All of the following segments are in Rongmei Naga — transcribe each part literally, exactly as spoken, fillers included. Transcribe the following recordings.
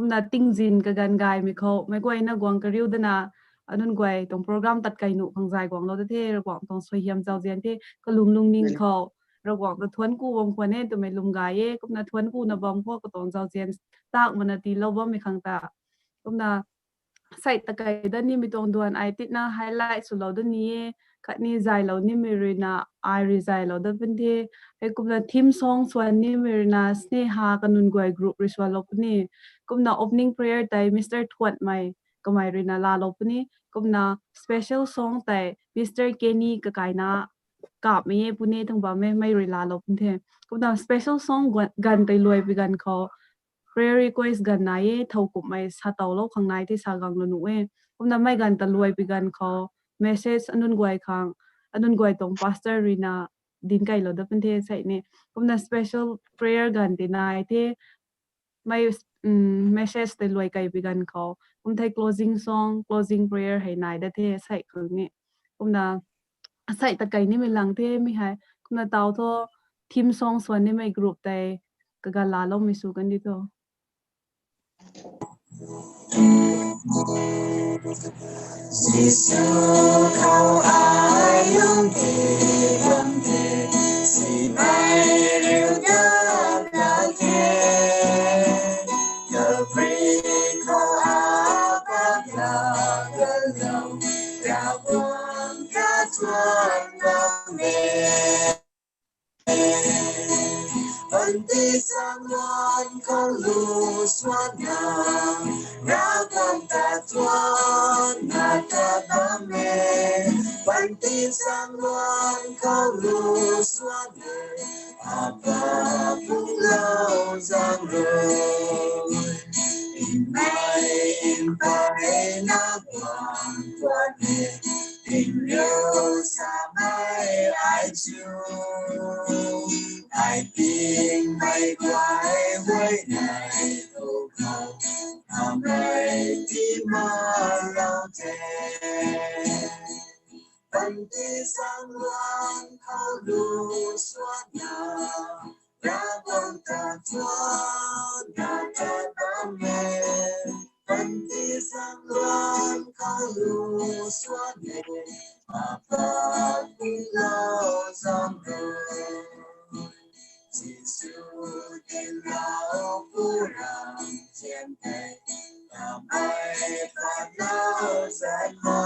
Kumna tingzin kaganv gaymei khou meic guayna guang kariu dana, anunc guay tuang program tat kai nuh khang zay guanglou da the, Ravguangc tuang suaihiam zauzian the, kalung lungning khou Ravguangc ta thuanc ku bam khwan e twmei lwm gay e. Kumna thuanc kuna bam khou katuang zauzian tak mana tiilou bammei khang ta. Kumna sei ta kai dat nimei tuang duan ai titna highlight swlou dat ni e. Khatni zaylou nimei ruina ai rui zaylou dat pun the. Hei kumna theme song swan nimei ruina Sneha kanunc guay group rui swanlou puni. Kumna opening prayer tei Mister Thuanmei kamei ruina laalou puni. Kumna special song tei Mister Kenny kakaina kapmei e puni thang bammei mei rui laalou pun the. Kumna special song ganv tei luai pi ganv khou prayer request ganv nai e, thow kumhmei sa towlou khang nai the sa ganglou nuh e. Kumna mei ganv ta luai pi ganv khou message anunc guay khang, anunc guay tuang pastor ruina dinc kailou dat pun the sei ni. Kumna special prayer ganv tei nai the, mei message tei luai kai pi ganv khou kum thei closing song, closing prayer hei nai dat the sei khang ni. Kumna sei ta kai nimei lang the mi hei. Kumna tau thu theme song swan nimei group tei kaganv laaloumei sw kandi tho. Jisu khou ai lungc ti bam the, simei riu dat ta the. Kalvari khou a pat la galou, Ravguangc katuang bam e. Panty sangluan khou lu swanna, Ravguangc ta tuanna ta bam e. Panty sangluan khou lu swanna, Apa Pu lou zaeng rui, nmei npeyna guang tuan e. Tingriu samei ai chu, ai pingmei guay huayney tu khou, kamei ti malou the. Panty sangluan khou lu swanna, Ravguangc ta tuanna ta bam e. Panty sangluan khou lu swanna, Apa Pu lou zaeng rui, Jisu dinclou pu ramzian tei, kamei patlou zat ma.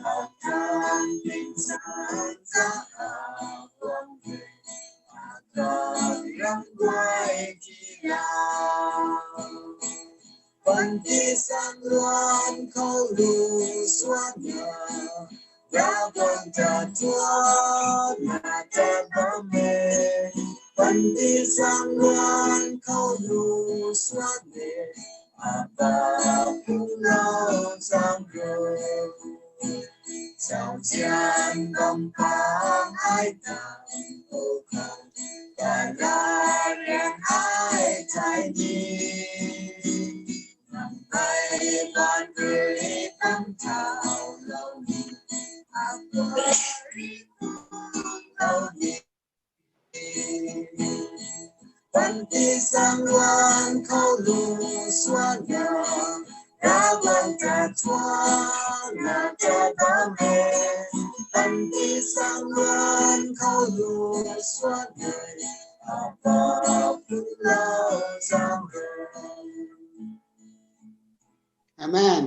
Akan pingsan za a guang e, akan ram guay ti la. Panty sangluan khou lu swanna, Ravguangc ta tuanna ta bam e. Panty sangluan khou lu swanna, Apa Pu lou zaeng rui, zauzian bam pang ai tang pu khou, kalarian ai thai ni. Nang ai ban rui tam thau lou ni, Apa rui kum lou ni. Panty sangluan khou lu swanna, Ravguangc ta tuanna ta bam e. Panty sangluan khou lu swanna, Apa Pu lou zaeng rui. Amen.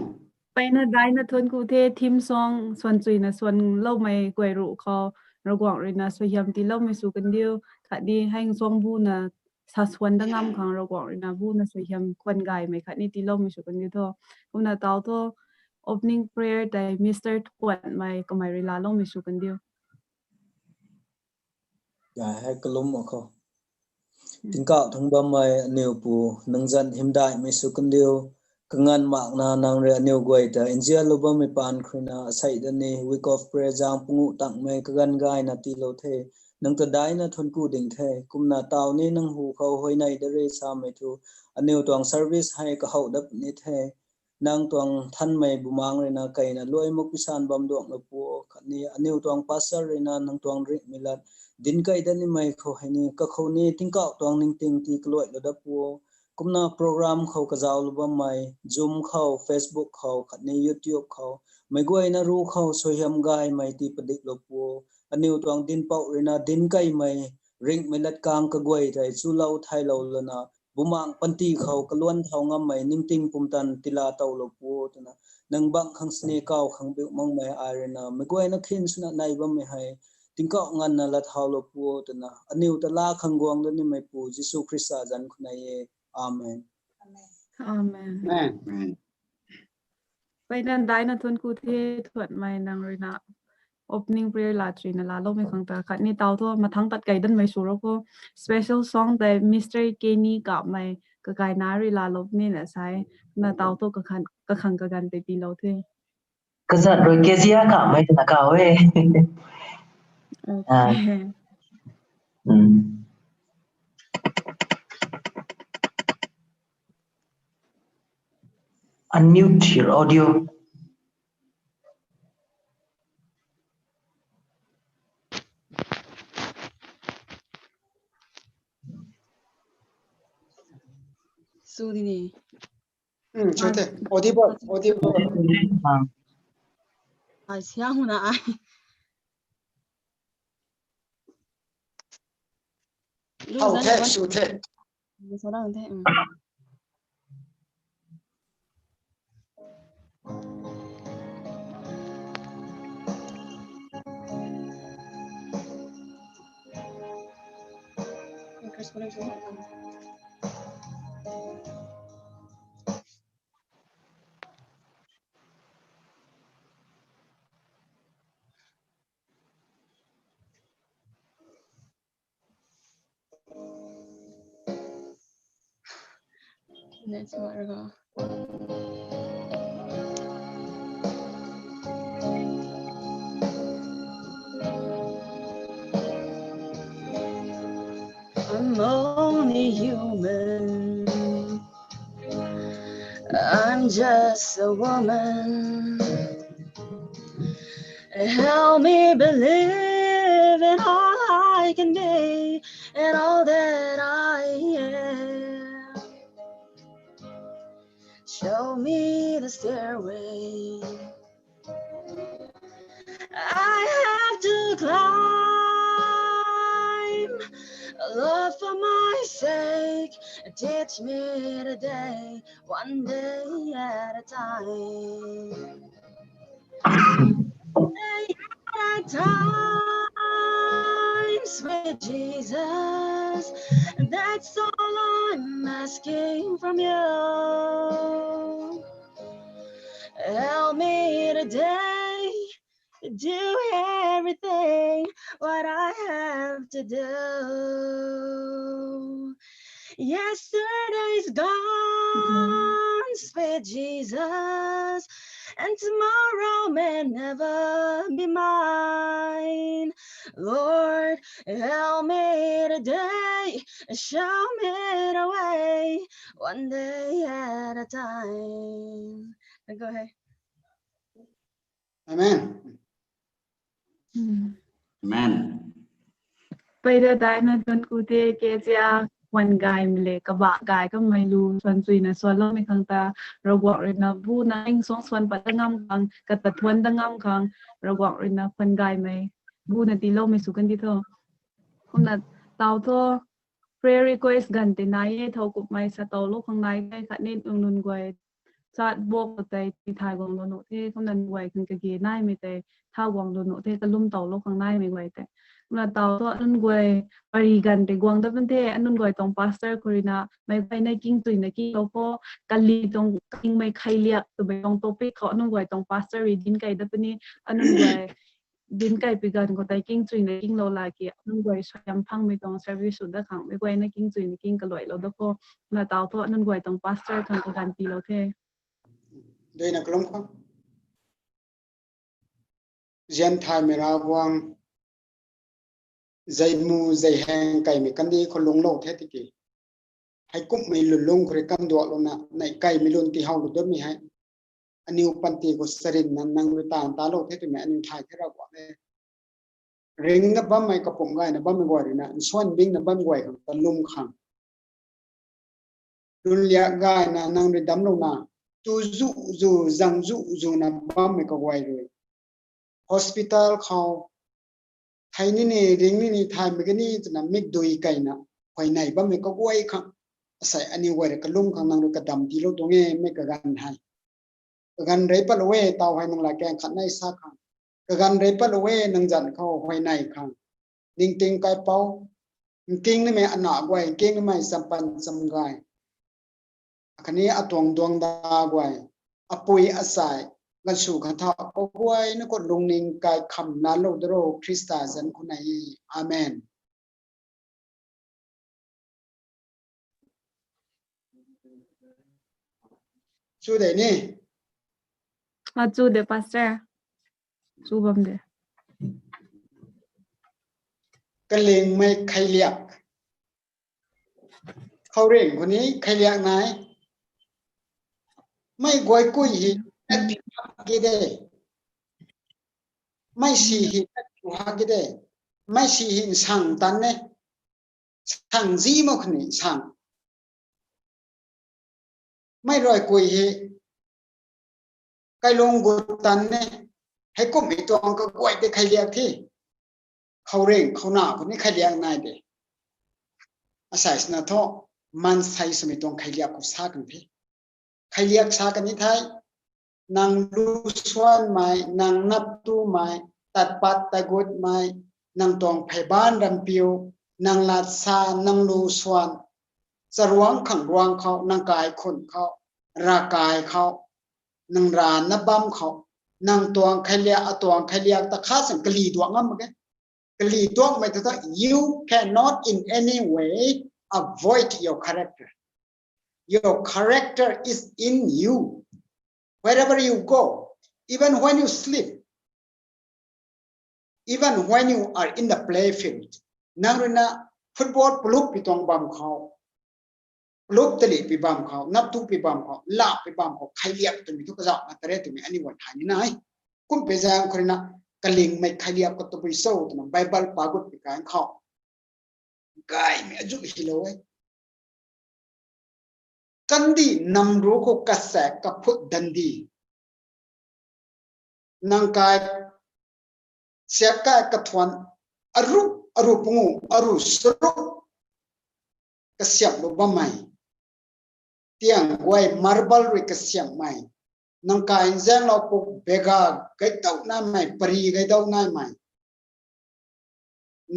Mpeyna daina thuanc ku the, theme song swan chuina swanloumei guay ruc khou, Ravguangc ruina suaihiam tiiloumei sw kandiu, khatni hei nchuang buna sa swan dat ngam khang Ravguangc ruina buna suaihiam khwan gaymei khatni tiiloumei sw kandiu tho. Kumna tau thu, opening prayer tei Mister Thuanmei kamei rui laaloumei sw kandiu. Gay hei kalum a khou. Tingkauh thangc bammei aniu Pu, nang zanc hymdaihmei sw kandiu. Kanganv makna nang rui aniu guay ta nzianlou bammei paan khruina asei dat ni week of prayer zaeng panguh tangmei kaganv gayna tiilou the. Nang ta daina thuanc ku ding the. Kumna tau ni nang hu khou huayney dat re samei thu, aniu tuang service hei kahouh dat ni the. Nang tuang nthanmei bumaengc ruina keyna luai mak pisan bam duanglou pu o, khatni aniu tuang pastor ruina nang tuang ringhmei lat dinc key dat nimei khou hei ni kakhou ni tingkauh tuang ningting tii kaluailou dat pu o. Kumna program khou kazauhlou bammei, Zoom khou, Facebook khou, khatni YouTube khou, meic guayna ru khou suaihiam gaymei tii padiklou pu. Aniw tuang dinhpouh ruina dinc kaimei, ringhmei latkaeng kaguay tei chulou thaylou lana, bumaeng panty khou kaluan thau ngammei ningting pumtan tila towlou pu twna, nang bang khang sini kaw khang biu makmei ai ruina, meic guayna khin swna nai bammei hei, tingkauh nganvna lat thaulou pu twna, aniw ta laa khang guang da nimei pu Jisu Khrista zanc khou nai e. Amen. Amen. Amen. Mpeyna daina thuanc ku the, thuanmei nang ruina opening prayer laa chuina laaloumei khang ta. Khatni taw thu mathangc tat kei danmei sw ro khou, special song tei Mister Kenny Kapmei kakaina rui laalou nina sa e. Na taw thu kakhang kaganv tei tiilou the. Kazat rui Kezia Kapmei twna kaw e. Unmute your audio. Sw di ni. Hmm, chute. Audible, audible. Ai siang na ai. Hau the, sw the. That's what I got. I'm only human. I'm just a woman. Help me believe in all I can be and all that I am. Show me the stairway I have to climb. Lord, for my sake, teach me today, one day at a time. Day at a time, sweet Jesus, that's all I'm asking from you. Help me today to do everything what I have to do. Yesterday's gone, sweet Jesus, and tomorrow may never be mine. Lord, help me today, show me the way, one day at a time. Go ahead. Amen. Amen. Mpeyna daina thuanc ku the, Kezia, khwan gaymei le kabah gay kamei lu swan chuina swanloumei khang ta, Ravguangc ruina bu na ning suang swan pat da ngam khang, kata thuanc da ngam khang, Ravguangc ruina khwan gaymei bu na tiiloumei sw kan di tho. Kumna taw thu prayer request ganv tei nai e, thow kumhmei sa towlou khang nai the, khatni nunc guay chat box tei tithay guanglou nuh the, kumna nunc guay khang kage naimei tei tha guanglou nuh the, kalum towlou khang naimei guay tei. Kumna taw thu anunc guay pary ganv tei guang dat bam the, anunc guay tuang pastor khou ruina meic guayna kingchuina kinglou khou, kali tuang kingmei kheiliak twmei tuang topic khou anunc guay tuang pastor rui dinc key dat puni, anunc guay dinc keypui ganv khou tei kingchuina kinglou laki, anunc guay suaihiam phangmei tuang service sw dat khang meic guayna kingchuina king kaluailou dat khou, na taw thu anunc guay tuang pastor khang kaganv tiilou the. Dui na kalum khou. Zian thaymei Ravguangc, zeimu zeihaeng kaimei kandih khou lungclou the tiki, heikumhmei lwnlung khou rui kanduaklouna neih kaimei lun tiihowlou datmei hei, aniw panty khou sarinna nang rui taanv talou the twmei aniw thay the Ravguangc e. Ringna bammei kapumc gayna bammei guay ruina nsuan bingna bam guay khang ta lum khang, lunliak gayna nang rui damclouna, tu zu zu, zang zu zu na bammei kaguay rui hospital khou thei nini, ring nini, thaymei kani twna mikdui keyna huayney bammei kaguay khang, asei aniw guay rui kalum khang nang rui kadam tiilou tuang e, mei kaganv hei. Kaganv rey patlou e, taw hei nang latkaeng khat nei sa khang. Kaganv rey patlou e, nang zanc khou huayney khang. Ningting kaipouc, nking nimei ana guay, nking nimei champan chamgay, akhatni atuang duangda guay, apui asei, ganvsw khatha kaguayna khou lungning kai kham laalou daro, Khrista zanc khou nei e. Amen. Chu de ni. A, chu de, Pastor. Chu bam de. Kalingmei kheiliak. Khouringh khou ni kheiliak nai. Mei guay kui hei, at pi hak ki de. Mei si hei, at pi hak ki de. Mei si hei nsang tan e. Nsang zi mak khou ni nsang. Mei rui kui hei, kailung gut tan e. Heikumhmei tuang kaguay tei kheiliak the. Khouringh, khouna khou ni kheiliak nai de. Asei swna thu, maansei swmei tuang kheiliak khou sa kan the. Kheiliak sa kan ni thei, nang lu suanmei, nang nap tumei, tat pat tat gutmei, nang tuang pheyban rampiu, nang lat sa, nang lu suan, charuangc khang ruang khou, nang kaikhunh khou, ravkai khou, nang rana bam khou, nang tuang kheiliak, atuang kheiliak ta khat sang kali duak ngam mak ge. Kali duakmei ta thu, you cannot in any way avoid your character. Your character is in you. Wherever you go, even when you sleep, even when you are in the play field, nang ruina football palup pi tuang bam khou, palup tali pi bam khou, nap tu pi bam khou, lap pi bam khou, kheiliak twmei thu kazauhna tare twmei aniw guay thay ni nai. Kum pei zaeng khou ruina, kalingmei kheiliak khou tabui cho twna Bible pa gut pi kan khou, gaymei azuh hilou e. Kandih nam ru khou kasaek kaphut dandi, nang kai siak kai kathuan, aru, aru pungu, aru saruk kasiamhlou bammei, tiang guay marble rui kasiamhmei, nang kai nzaenglou puk bega gaidau naimei, pari gaidau naimei,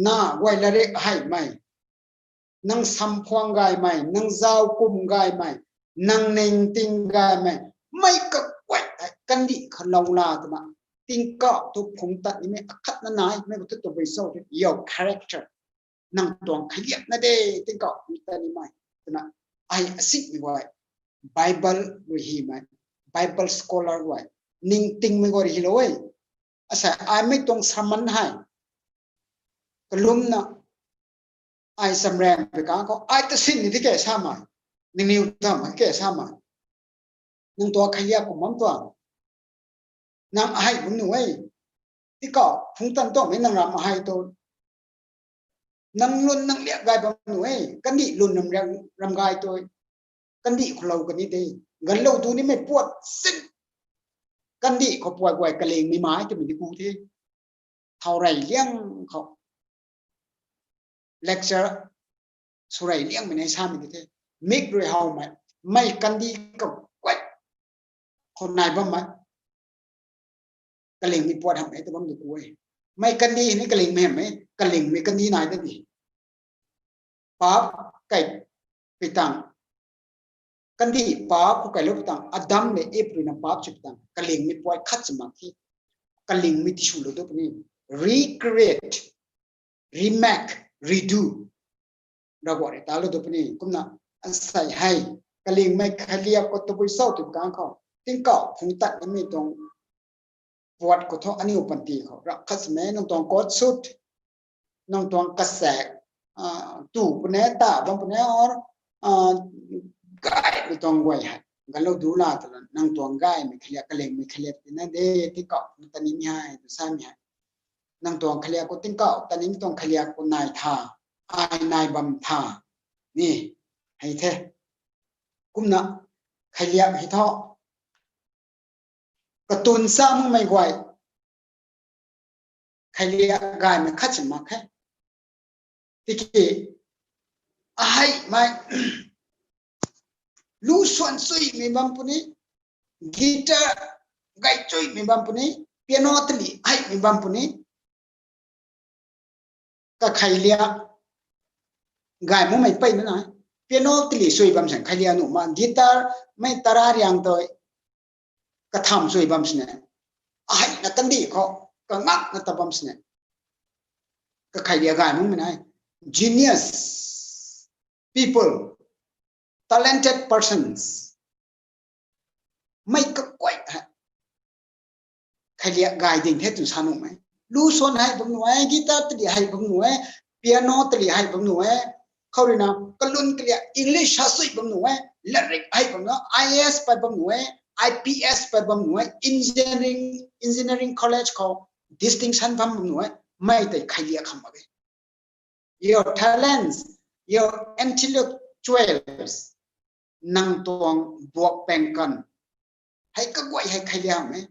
na guay latrik heimei, nang samphuang gaymei, nang zau kum gaymei, nang ningting gaymei, mei kaguay tei kandih khou lou la twna, tingkauh thu phungc tat nimei akhatna nai, mei khou thu tabui cho the, your character. Nang tuang kheiliakna de, tingkauh phungc tat nimei twna, ai asikmei guay, Bible rui hymei, Bible scholar guay, ningtingmei guay rui hylou e. Asei ai mei tuang sermon hei kalumna, ai samraeng pei kang khou, ai ta sin ni tike samei, nangniw tam ke samei, nang tuang kheiliak kum bam tuang, nang ahei bam nu e, tingkauh phungc tan tuangmei nang ram ahei tu, nang lun nang liak gay bam nu e, kandih lun ram, ram gay tu, kandih khou lou kan ni de, ganlou tu nimei puat sin, kandih khou puat guay kalingmei mai twmei di ku the. Thau rey liang khou lecture sw rey liangmei nai samei di the. Mik rui howmei, mei kandih kaguay khou nai bammei, kalingmei puat hamhmei ta bam di ku e. Mei kandih ni kalingmei hamhmei, kalingmei kandih nai da di. Paap kai pi tang, kandih paap khou kailou pi tang, Adam le Eve ruina paap sw pi tang, kalingmei puat khat si mak the. Kalingmei tiswlou tu puni, recreate, remake, redo, Ravguangc rui talou tu puni. Kumna asei hei, kalingmei kheiliak khou tabui cho tw kang khou, tingkauh phungc tat nimei tuang puat khou thu aniw panty khou, rakhat samei nang tuang coat suit, nang tuang kasaek, tu pune, ta bam pune, or gaymei tuang guay hei ganlou du la twna, nang tuang gaymei kheiliak, kalingmei kheiliak tina de, tingkauh phungc tat nimei hei tu samei hei, nang tuang kheiliak khou tingkauh tat nimei tuang kheiliak khou nai tha, ai nai bam tha, ni, hei the. kumna khailiak hei thu, katun sa makmei guay khailiak gaymei khat si mak khe. Tiki aheimei lu suan chuimei bam puni, guitar gay chuimei bam puni, piano tali heimei bam puni, kakhailiak gay makmei peyna nai. Piano tali chui bam sini khailiak nuh ma, guitar mei tara riang tei katham chui bam sini, aheina kandih khou kangakna ta bam sini, kakhailiak gay makmei nai. Genius people, talented persons, mei kaguay hei khailiak gay ding the tw sa nuh e. Lu suan hei bam nuh e, guitar tali hei bam nuh e, piano tali hei bam nuh e, khou ruina kalun kaliak English sa chui bam nuh e, lyric hei bam nuh, I A S pay bam nuh e, I P S pay bam nuh e, engineering, engineering college khou distinction bam nuh e, mei tei khailiak kham mak e. Your talents, your intellectuals, nang tuang buak pengkan hei kaguay hei khailiak e.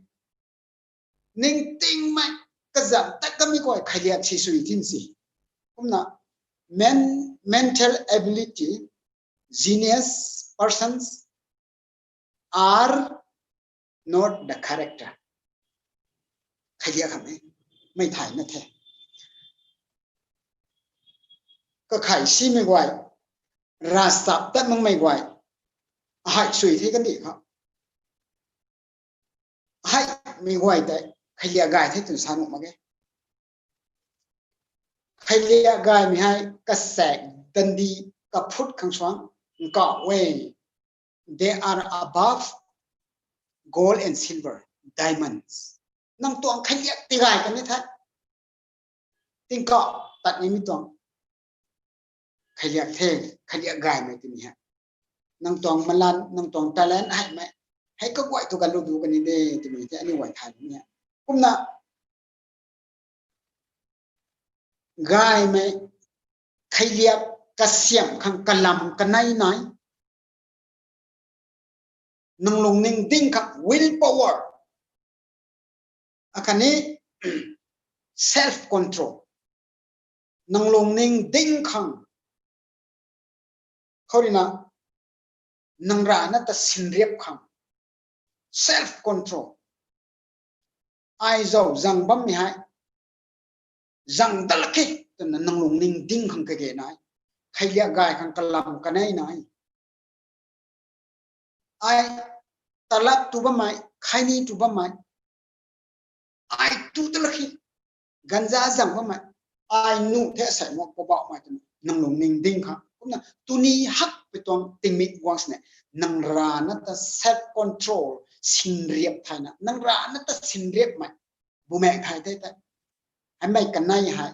Ningtingmei kazam tat kamei guay khailiak si sui tin si. Kumna men-, mental ability, genius persons are not the character. Khailiak kham e, mei thayna the. Kakhai simei guay, ravchap tat makmei guay, ahei sui the kandih khou. Aheimei guay tei khailiak gay the tw sa nuh mak e. Khailiak gaymei hei kasaek dandi kaphut khang suang nkauh e. They are above gold and silver, diamonds. Nang tuang khailiak tigay kan ni the. Tingkauh tat nimei tuang khailiak the, khailiak gaymei twmei hei. Nang tuang malan, nang tuang talent heimei hei kaguay thu kalu du kan ni de twmei the, aniu guay thay ni e. Kumna gaymei khailiak kasiam khang kalam kanei nai. Nang lungning ding khang will power, akhatni self control. Nang lungning ding khang, khou ruina nang rana ta sinriap khang, self control. Ai zau zang bammei hei zang dat lak khe twna nang lungning ding khang kage nai. Khailiak gay khang kalam kanei nai. Ai talap tu bammei, khaini tu bammei, ai tu dat lak khe, ganza zang bammei, ai nuh the sei mak poubauhmei twna nang lungning ding khang. Kumna tuni hakpui tuang tingmik guang sini, nang rana ta self control, sinriap thayna, nang rana ta sinriapmei bumaeng thay the tei. Heimei kanei hei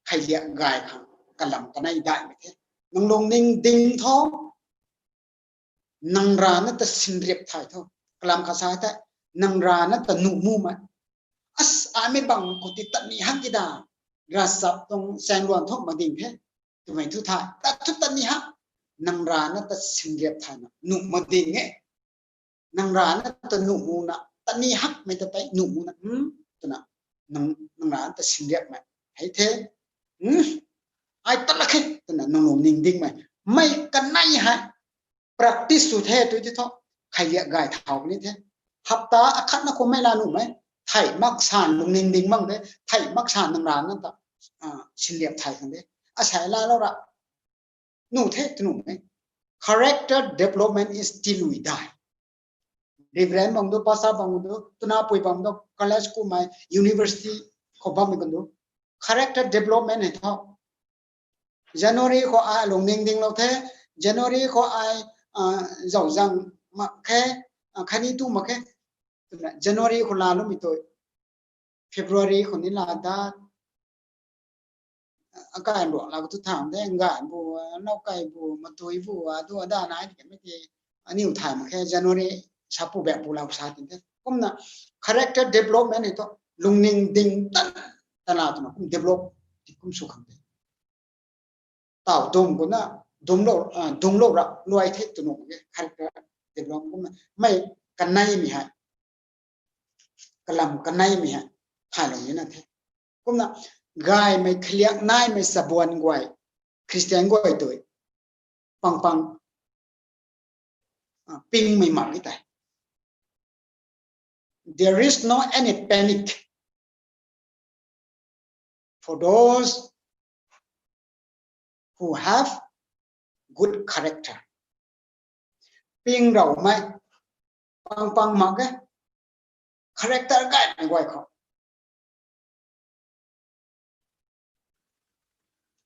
khailiak gay khang kalam kanei daihmei the. Nang lungning ding tho, nang rana ta sinriap thay tho. Kalam khat sa tei, nang rana ta nuh mumei, as, aimei bang khou ti tat ni hak ki da, ravchap tuang chaengluan thu mak ding the twmei thu thay, tat thu tat ni hak, nang rana ta sinriap thayna nuh mak ding e. Nang rana ta nuh muna, tat ni hakmei ta tei nuh muna, hmm, twna nang, nang rana ta sinriapmei hei the. Hmm, ai tat lak khe twna nang lungning dingmei, mei kanei hei practice sw the tw ti thu, khailiak gay thau ni the. Hapta akhatna khou mei la nuhmei, thei mak san lungning ding mak de, thei mak san nang rana ta sinriap thay khang de. Asei laalou ra nuh the tw nuhmei. Character development is till we die. Reverend bang du, pastor bang du, twna pui bang du, college kumei, university khou bammei kan du, character development hei thu, January khou ai lungning dinglou the, January khou ai zau zang mak khe, khatni tu mak khe, twna January khou laaloumei tu February khou ni laa dat, akai ruak la tu thang de, nganv bu, nau kai bu, matui bu, adu ada nai ti kamei ti, aniu thay mak khe, January sapu baekpu lau sa tin the. Kumna character development hei thu lungning ding tan, tana twna kum develop ti kum sw khang de. Taw dum kuna dungclou, dungclou ra luai the tw nuh mak ge, character develop kumna mei kaneimei hei, kalam kaneimei hei thaylou nina the. Kumna gaymei khaliak naimei chabuan guay, Christian guay tui pang pang pingmei mak e tei. There is no any panic for those who have good character. Ping raumei pang pang mak e, character gaymei guay khou.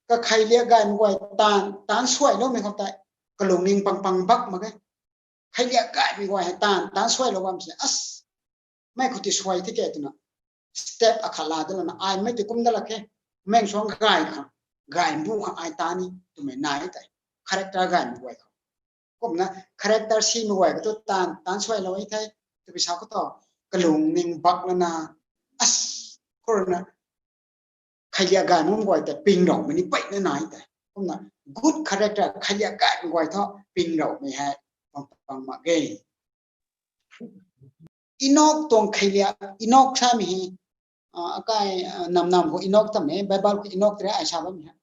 Kakheiliak gaymei guay taanv, taanv suailoumei khou tei kalungning pang pang bak mak e. Kheiliak gaymei guay hei taanv, taanv suailou bam se, as, mei khou ti suai the ke twna step akhat la da lana, ai mei ti kum da lak khe, meng suang gay khang, gay mbu khang ai ta ni twmei nai tei, character gaymei guay khou. Kumna character simei guay khou tu taanv, taanv suailou e the, twbi sa khou tu kalungning bak lana, as, khurna kheiliak gaymei guay tei ping raumei ni peyna nai tei. Kumna good character kheiliak gaymei guay thu ping raumei hei pang pang mak ge. Enok tuang kheiliak, Enok samei hei, akai, nam nam khou Enok tam e, Bible khou Enok tei ai sa bammei hei,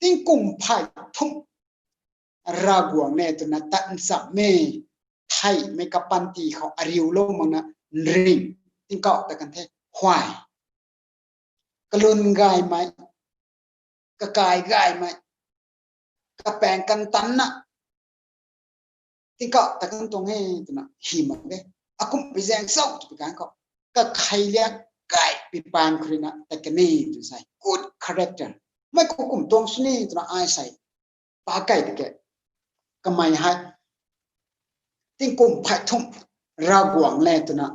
tingkum phay thumh Ravguangc le twna tat nchammei, theihmei kapanty khou ariulou makna nring, tingkauh ta kan the, huay, kalun gaymei, kakai gaymei, kapaeng kantanna, tingkauh ta kan tuang e twna hi mak de. Akumhpui zaeng cho twpui kan khou, kakheiliak gaypui paan khou ruina tat kan e tw sa, good character. Mei khou kum tuang sw ni twna ai sa, pa kai tike, kamei hei tingkum phay thumh Ravguangc le twna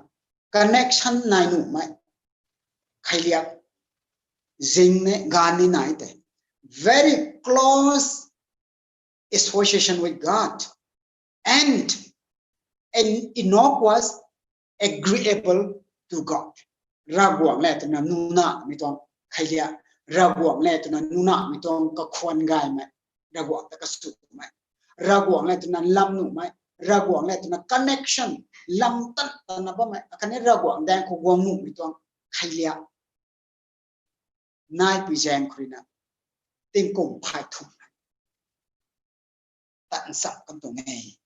connection nai nuhmei, kheiliak zing ni ganv ni nai tei, very close association with God, and, and Enoch was agreeable to God. Ravguangc le twna nunamei tuang kheiliak, Ravguangc le twna nunamei tuang kakhwan gaymei, Ravguangc ta kasumei, Ravguangc le twna lam nuhmei, Ravguangc le twna connection, lam tan tanna bammei, akhatni Ravguangc daeng khou guang nuhmei tuang kheiliak naipui zaeng khou ruina tingkum phay thumh tat ncham kan tuang e.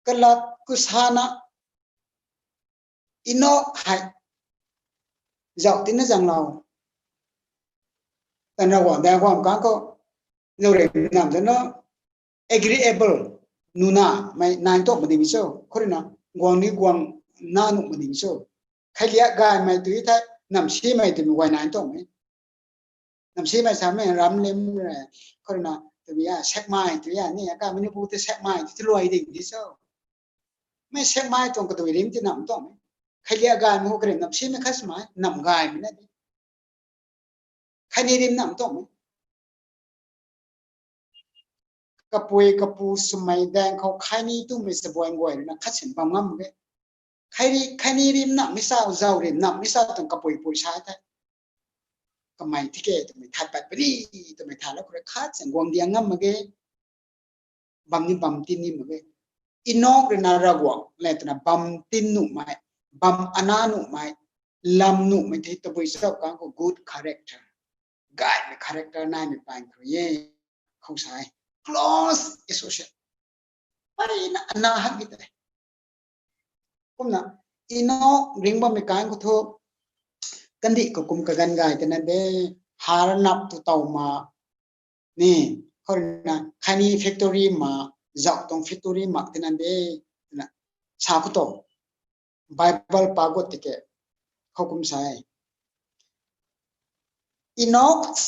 Kalat khou sana, Enok hei zauc tina zanglou, tan Ravguangc daeng guang kan khou, zauc rui nam zana agreeable, nunamei nai tuang mak ding cho, khou ruina guang ni guang na nuh mak ding cho. Kheiliak gaymei tui thei, nam simei twmei guay nai tuang e. Nam simei samei ram lim re, khou ruina twmei a, sekmei tui a ni, akai Manipur tei sekmei tui luai ding di cho. Mei sekmei tuang katui rim ti nam tuang e. Kheiliak gaymei khou karim nam simei khat swmei, nam gaymei na di. Khatni rim nam tuang e. Kapui kapu swmei daeng khou khatni twmei chabuan guay ruina khat sin bam ngam mak ge. Khatni, khatni rim nam mi sa, zauc rim nam mi sa tuang kapui pui sa the. Kamei tike twmei thay pat puni, twmei thaylou khou rui khat sin guang diang ngam mak ge. Bam ni bam tin ni mak ge. Enok ruina Ravguangc le twna bam tin nuhmei, bam ana nuhmei, lam nuhmei thei tabui chau kan khou good character, gaymei character naimei paan khou rui e, khou sa e, close associate, peyna ana hak di tei. Kumna Enok ringc bammei kan khou thu, kandih khou kum kaganv gay tina de, har nap tu taw ma ni, khou ruina khatni factory ma, zauc tuang factory mak tina de, twna sa khou tu, Bible pa gut tike, khou kum sa e. Enoch's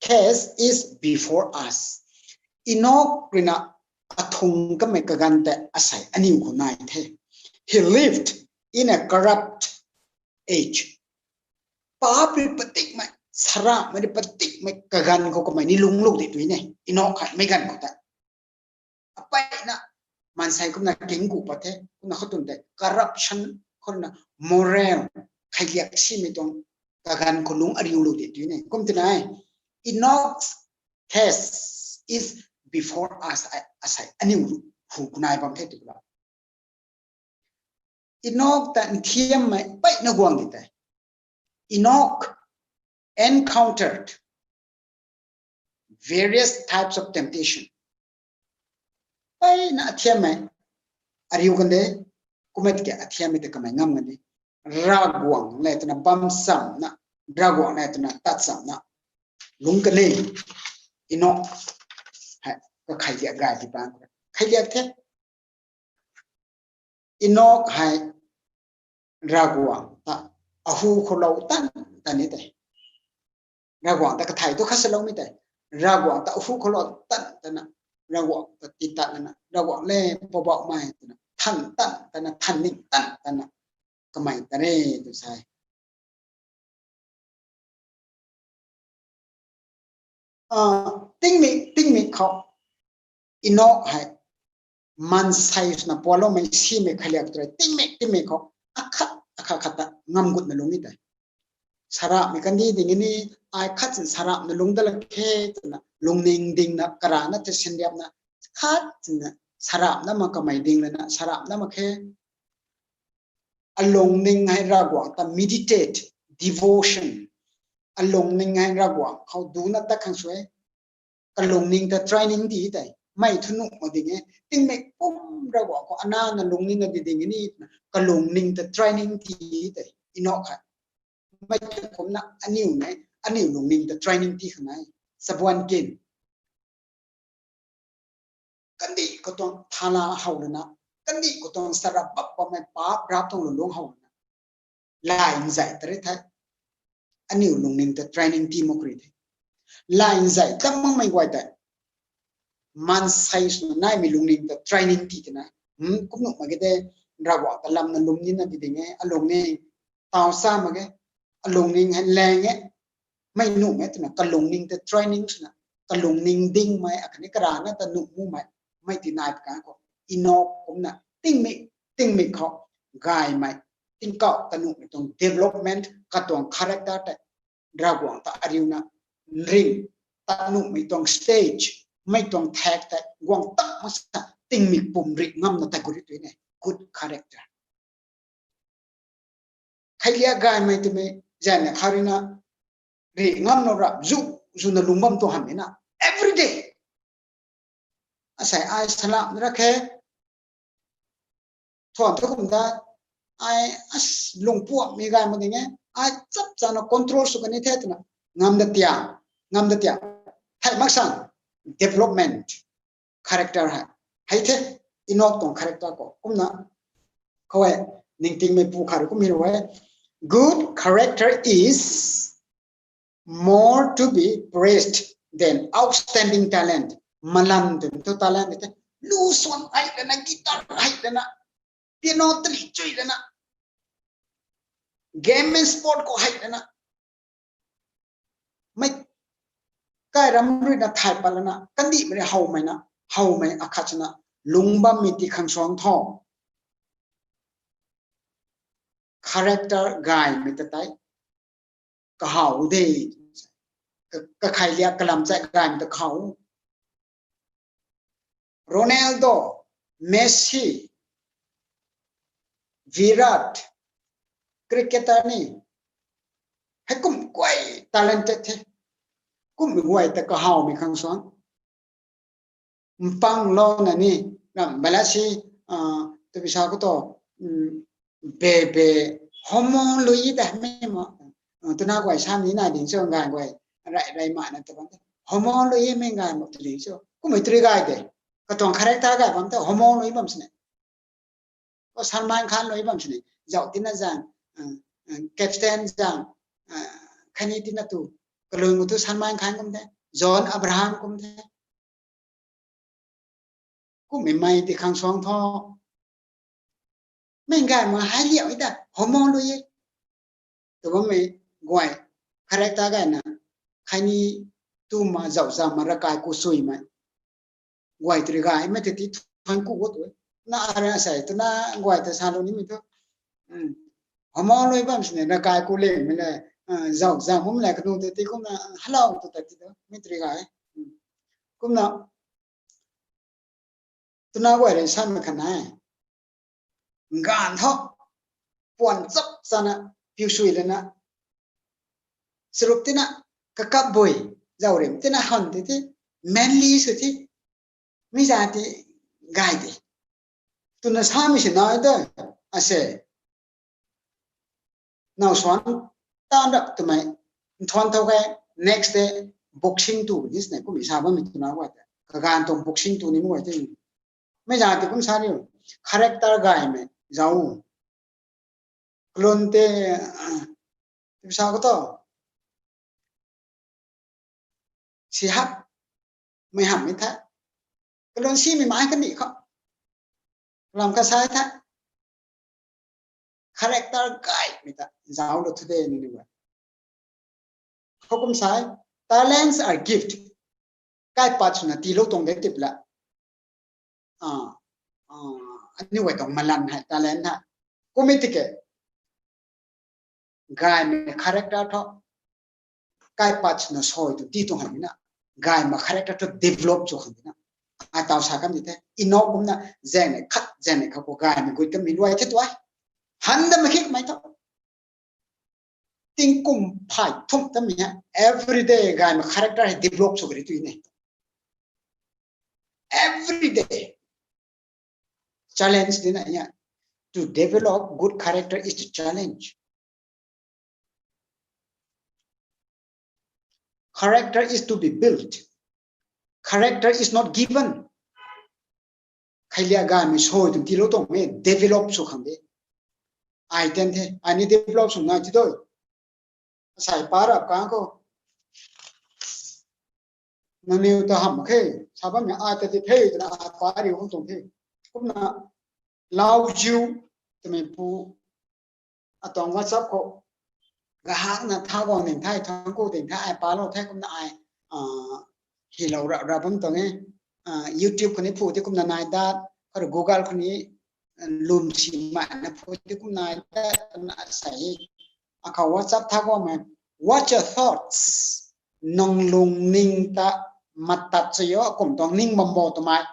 case is before us. Enok ruina athung kamei kaganv tei asei aniw khou nai the. He lived in a corrupt age. Paap rui patikmei, saramei rui patikmei kaganv khou kamei ni lungclou di tui ne. Enok khatmei ganv khou tei, apeyna maansei kumna kingku pat the, kumna khou tun tei corruption, khou ruina moral, kheiliak simei tuang kaganv khou lungc ariu lu di tui ne. Kum tinai, Enoch's case is before us, asei aniu hu kunai bam the tw la. Enoch ta nthiammei peyna guang di tei. Enoch encountered various types of temptation. Peyna athiammei ariu kan de, kumna tiki athiammei ta kamei ngam kan de. Ravguangc le twna bam chamna, Ravguangc le twna tat chamna lungc kan e. Enoch hei, kakhei liak gay di bang, khei liak the. Enoch hei Ravguangc ta ahu khou lou tan tan ni tei. Ravguangc ta kathei tu khat saloumei tei. Ravguangc ta ahu khou lou tan tana, Ravguangc ta ti tan lana, Ravguangc le Poubauhmei twna than tan tana, than ning tan tana kamei ta re tw sa e. Tingmik, tingmik khou Enoch hei maansei swna pualoumei simei khaliak tw rui tingmik, tingmik khou akhat, akhat, khat ta ngam gutna lungc ni tei. Sarapmei kandih ding ni, ai khat sin sarapna lungc dat lak khe twna lungning dingna, karana tei sinriapna, khat sinna sarapna mak kamei ding lana, sarapna mak khe. Alungning hei Ravguangc ta meditate, devotion. Alungning hei Ravguangc khou duna tat khang sw e. Kalungning ta training ti tei. Mei thu nuh mak ding e. Tingmik pum Ravguangc khou anana lungning na di ding ni, kalungning ta training ti tei. Enoch khat. Mei thu kumna aniu ne, aniu lungning ta training ti khang e. Sabuan kin. Kandih khou tuang thala how lana, kandih khou tuang sarap bap bammei paap rap tuang lulung how lana, lai nzai tari the. Aniu lungning ta training ti mak ri the. Lai nzai tam makmei guay tei maansei swna naimei lungning ta training ti twna, kum nuh mak ge de, Ravguangc ta lamna lungning na di ding e, alungning taw sa mak ge, alungning hei lang e, mei nuh e twna kalungning ta training swna, kalungning dingmei akhatni karana ta nuh mumei, mei ti nai paka khou, Enoch kumna tingmik, tingmik khou gaymei, tingkauh ta nuhmei tuang development, katuang character tei Ravguangc ta ariuna ring ta nuhmei tuang stage, mei tuang thak tei guang tam mak sa tingmik pum ri ngamna tei gut ri tui ne, good character. Khei liak gaymei twmei zaeng na kha rina ri ngam nau rap zu, zuna lung bam tu hamhmei na. Everyday. Asei ai salam ra khe. Thuan thu kum ta, ai as lungpuammei gay mak ding e. Ai chap chana control sw kan ni the twna. Ngam da tiang, ngam da tiang. Thei mak san, development, character hei. Hei the, Enoch tuang character khou. Kumna, khou e, ningtingmei pu khat rui kum hei rui e. Good character is more to be praised than outstanding talent. Malan twmei thu talent te. Lu suan hei lana, guitar hei lana, piano tali chui lana, game and sport khou hei lana, mei kai ram ruina thay pat lana, kandihmei rui howmei na, howmei akhat swna, lung bammei ti khang suang tho. Character gaymei ta tei kahaw de. Ka, kakhei liak kalam chai gaymei ta kahaw. Ronaldo, Messi, Virat, cricketer ni, hei kum guay talented the. Kummei guay ta kahawmei khang suan. Mpang lou na ni, ram bala si, ah, tu bisa khou tu, um, bebe, homo lui da mei mo. Ah, tuna guay sam ni na ding cho, ngai guay, rai, rai ma na tu bam. Homo lui mei ngai mo tu ding cho. Kummei tui gay de. Katuang character gay bam ta, homo lui bam sini. O Salman Khan lui bam sini. Zauh tina zang, ah, ah, Captain zang, ah, khani tina tu. Kalung tu Salman Khan kum the. John Abraham kum the. Kummei mei ti khang suang tho. Mei ngai ma hai liau i ta, homo lui e. Tu bammei guay, character gay na, khani tu ma zauh zam ma rakai ku sui mei. Guay tu ri gay mei te ti thuan ku wo tu. Na ara sei, tu na guay ta sa lou nimei tu. Hmm. Homo lui bam sini, rakai ku leng mei le, zau zau mum le kanu te ti kumna hello tu ta ti do mi tri gai. Kumna tuna guay rui samei khan e. Nganv tho puan chap chana piu sui lana sarup tina kakap bui zau rim tina han ti ti manly sw ti mi za ti gai ti tuna samei si nai ta ase. Now swan tan rap twmei nthuan thau ke next day boxing tu ni sne kum isa bam tuna guay ta kaganv tuang boxing tu ni guay te. Mei za ti kum sa ni character gaymei zau kalun te sa ko to si hap mei ham mei tha kalun simei mai kani kho lam ka sai tha character gaymei ta zau lo thu de ni ni guay. Khou kum sai, talents are gift. Kaipat swna tiilou tuang de tip la. Aniu guay tuang malan hei talent hei. Kum e tike gaymei character tho kaipat swna soi tu ti tuang hei na gaymei character tho develop sw khang na. Ai taw sa kam di the. Enoch kumna zaengnei khat zaengnei kha khou gaymei gut kamei luai the tuai. Han da ma khikmei tho. Tingkum phay thumh tamei ha everyday gaymei character hei develop sw kari tu ne. Everyday challenge dina ya. To develop good character is to challenge. Character is to be built. Character is not given. Khailiak gaymei soi tu tiilou tuang mei develop sw khang de. Ai ten the ai ni develop sw nai ti doi. Asai pa rap kang khou nangniw ta hamh khe sa bammei ai ta ti the twna ai pa riu khang tuang the. Kumna Lauziu twmei pu atuang WhatsApp khou gahakna tha guang ding the, thangc ku ding the, ai palou the kumna ai hilou ra ra bam tuang e. YouTube khou ni phu ti kumna nai dat, khou Google khou ni lwm si mana phu ti kum nai dat na sei. Akhou WhatsApp tha guangmei, what your thoughts? Nang lungning ta matat cho yo, akum tuang ning bam bo twmei.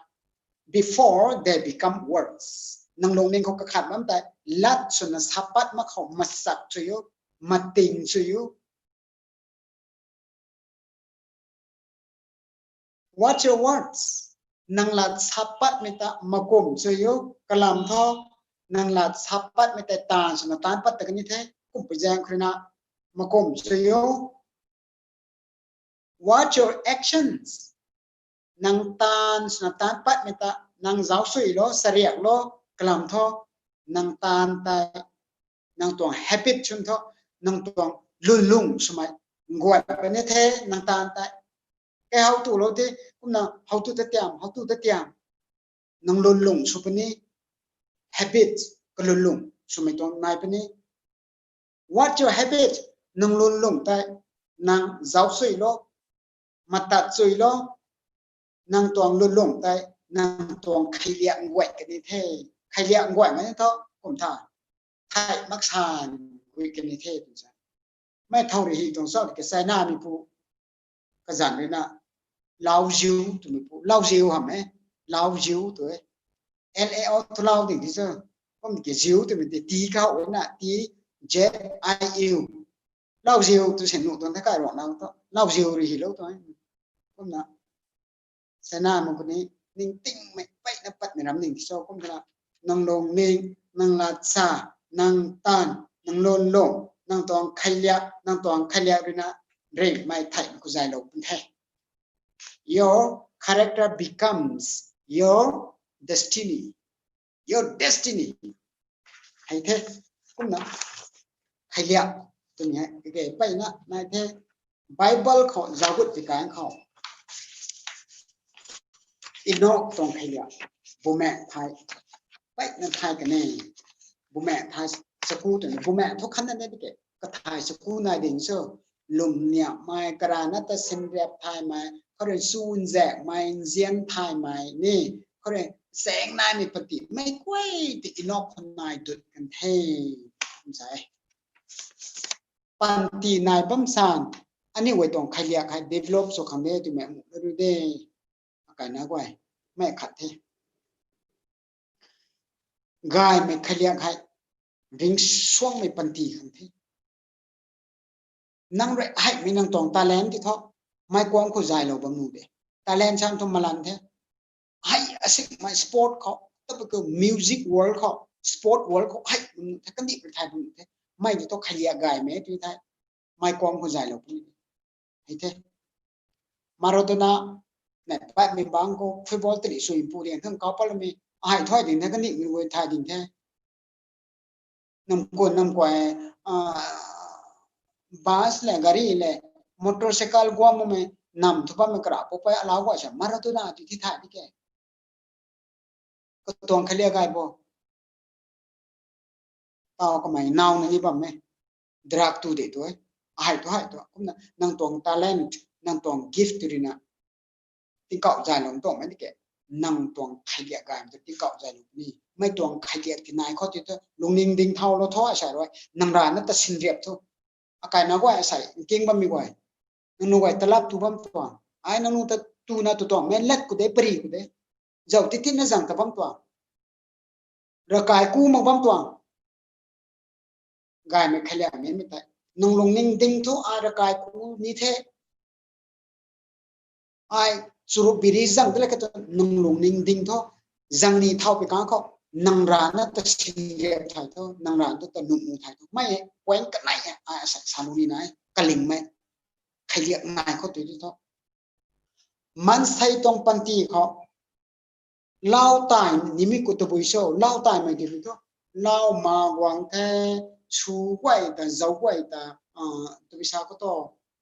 Before they become words. Nang lungning khou kakhat bam tei lat swna sapat mak khou masak cho yo, mating cho yo. Watch your words. Nang lat sapat mei ta makum cho yo, kalam thu nang lat sapat mei tei taanv swna taanc pat ta kani the, kumpui zaeng khou rui na makum cho yo. Watch your actions. Nang taanv swna taanc patmei ta nang zauc sui lo, sariak lo, kalam thu nang taanv tei, nang tuang habit chwn thu, nang tuang lwnlung swmei nguat puni the nang taanv tei. Kei how tu lou the, kumna how tu ta tiam, how tu ta tiam. Nang lwnlung sw puni, habit, kalwnlung swmei tuang nai puni. What your habit? Nang lwnlung tei nang zauc sui lo, matat sui lo, nang tuang lwnlung tei nang tuang kheiliak nguay kani the. Kheiliak nguay mei thu kum tha, thei maksan gui kani the twna sa. Mei thow rui hi tuang sa ke China mei pu kazanc rui na Lauziu twmei pu, Lauziu hamh e, Lauziu tu e. L A O tu lau ding ti cho. Kum ke ziu twmei ti, ti khou na, T Z I U. Lauziu tu se nuh tuang the kai ruang lau tu. Lauziu rui hi lou tu. Kumna China mei kuni ningtingmei peyna patmei ram ning ti cho kum twna, nang lungning, nang lat sa, nang taanv, nang lwnlung, nang tuang kheiliak, nang tuang kheiliak rui na ringmei theihmei khou zaylou pun the. Your character becomes your destiny. Your destiny. Hei the, kumna kheiliak twmei hei ke peyna nai the. Bible khou zauc gut ti kan khou Enoch tuang kheiliak, bumaengh thai, peyna thai kani, bumaengh thai chaku twna, bumaengh thu khatna ni ke, kathai chaku nai ding cho, lwm niamhmei, karana ta sinriap thaymei, khou rui sunzaekmei, nzian thaymei ni, khou rui zaeng naimei pati mei guay ti Enoch khou nai dut kan the, kum sa e. panty nai bam san, aniu guay tuang khailiak hei develop sw khang de twmei amu ru de. Akaina guay, mei khat the. Gaymei khailiak hei ringcsuangmei panty khang the. Nang rui heimei nang tuang talent ti thu, mei kuang khou zaylou bam nu de. Talent sam thu malan the. Hei asikmei sport khou, tabui khou music world khou, sport world khou hei bam nu the, kandih rui thay bam nu the. Mei ti thu khailiak gaymei ti the. Mei kuang khou zaylou puni. Hei the. Maradona, na pat mi bang khou football tali sui pu ding thang kau pat lami. Ahei thuai ding the kandih mi guay thay ding the. Nam kun nam kuai, ah, bus le, gari le, motorcycle guang mei, nam thu bammei kara pu pai alau guay sa, Maradona ti thi thay di ke. Katuang khailiak gay bo. Tau kamei nau na ni bam e. Drug tu de tu e. Ahei tu hei tu. Kumna nang tuang talent, nang tuang gift tu rina. Tingkauh zaylou tuang mei di ke. Nang tuang khailiak gay tu tingkauh zaylou ni. Mei tuang khailiak ti nai khou ti tu lungning ding thau lou tho asai rui. Nang rana ta sinriap thu. Akaina guay asai, nking bam mi guay. Nangniw guay talap tu bam tuang. Ai nangniw ta tu na tu tuang. Mei lat ku de, pari ku de. Zau titin na zang ta bam tuang. Rakai ku mak bam tuang. Gaymei khailiak mei mei tei. Nang lungning ding thu ai rakai ku ni the. Ai churu biri zang de le katu nang lungning ding thu. Zang ni thau pi kang khou. Nang rana ta sinriap thai thu. Nang rana ta nung mu thai thu. Mei point kanei e. Ai asai sa lu ni nai. Kalingmei. Khailiak nai khou tu tu thu. Maansei tuang panty khou. Lau tai nimei khou tabui cho, lau taimei di rui thu. Lau ma guang the, su guay ta, zau guay ta, ah, tabui sa khou tu,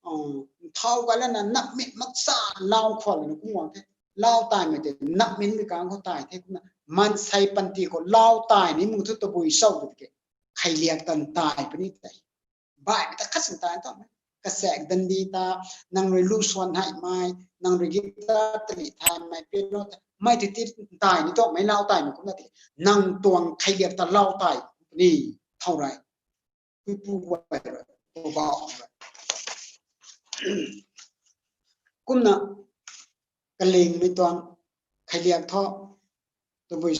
ah, thau guay lana napmit maksa lau khou lana kum guang the. Lau taimei di napmit mi kang khou tai the kumna. Maansei panty khou lau tai nimei thu tabui cho di ke. Khailiak tan tai puni tei. Baihmei ta khat sin tai tau mei. Kasaek dandi ta, nang rui lu swan haimei, nang rui guitar tali thaimei, piano ta, mei ti ti tai ni tuang mei lau taimei kumna ti. Nang tuang khailiak ta lau tai ni thau rui. Pu pu guay rui, pu bau rui. Kumna kalingmei tuang khailiak thu, tabui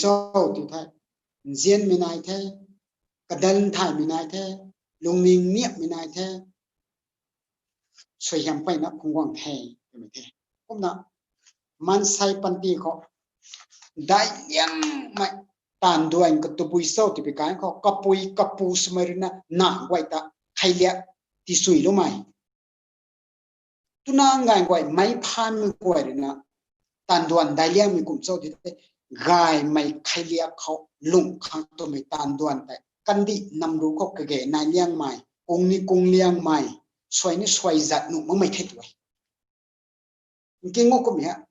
cho ti the, nzianmei nai the, kadan thaymei nai the, lungning niapmei nai the, suaihiam peyna phung guang the, twmei the. Kumna, maansei panty khou, dai liangmei, taanv duan ka tabui cho ti pi kan khou, kapui kapu swmei rui na, na guay ta, khailiak, ti sui lumei. Tuna ngai guay mei phanmei guay rui na, taanv duan dai liangmei kum cho di the, gaymei khailiak khou lung khang twmei taanv duan tei, kandih nam ru khou kage nai liangmei, kung ni kung liangmei, suai ni suai zat nuh makmei the tu e. Nking o kum ha.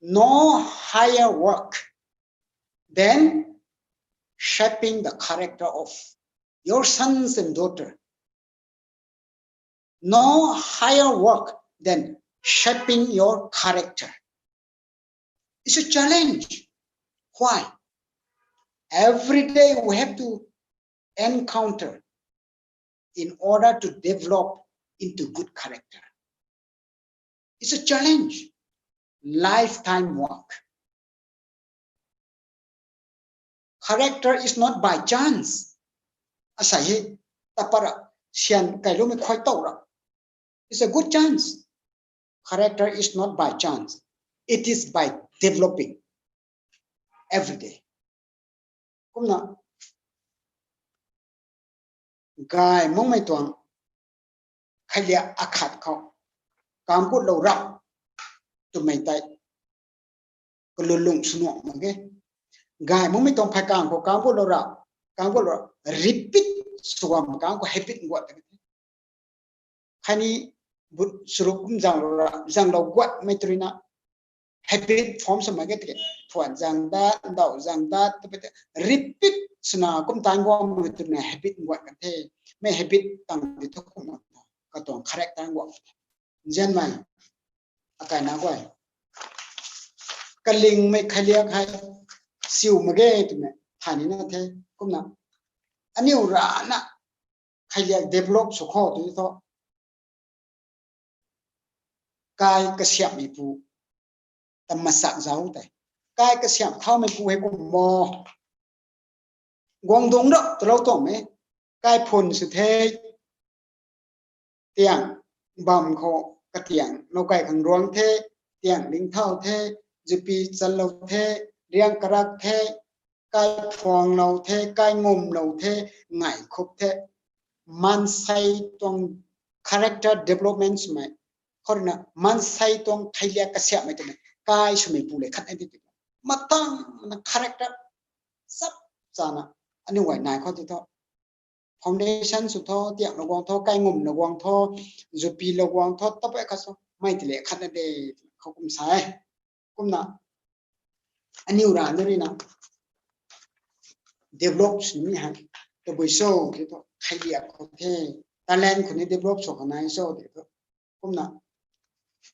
No higher work than shaping the character of your sons and daughter. No higher work than shaping your character. It's a challenge. Why? Every day we have to encounter in order to develop into good character. It's a challenge, lifetime work. Character is not by chance. Asai hi, tapara, sian kai lumei khoi tau ra. It's a good chance. Character is not by chance. It is by developing every day. Kumna, gay makmei tuang khailiak akhat khou kangkutlou ra twmei tei kalulung swnuang mak ge. Gay makmei tuang phai kang khou kangkutlou ra, kangkutlou ra, repeat swam kang khou habit guat ta kani but suru kum zanglou ra, zanglou guatmei tu rui na, habit form swmei ke tiki, thuan zang dat, ndau zang dat, tu pete, repeat swna kum tan guangmei tu rui na habit guat kan the, mei habit tang di thu kum katuang character guat kan the. Nzianmei, akaina guay. Kalingmei khailiak hei, siu mak ge twmei, tha ni na the, kumna. aniu rana khailiak develop sw khou tu thu, kai kasiamhmei pu ta masak zau tei, kai kasiamh thaumei pu hei kum mo. Guangdong rap talou tuang e, kai phun sw the, tiang bam khou katiang lou kai khang ruang the, tiang ling thau the, zipi chan lou the, riang karak the, kai phuang lou the, kai ngum lou the, ngai khup the, maansei tuang character development swmei, khou rui na maansei tuang khailiak kasiamhmei twmei, kai swmei pu le khat e ti. Matang na character sap chana aniu guay nai khou ti thu, foundation sw tho, tiang lou guang tho, kai ngum lou guang tho, zipi lou guang tho, tabui khat sw mei ti le khat na de, khou kum sa e. Kumna, aniu rana rui na develop sw ni hei, tabui so ti thu, khailiak khou the, talent khou ni develop sw khou nai so ti thu. Kumna,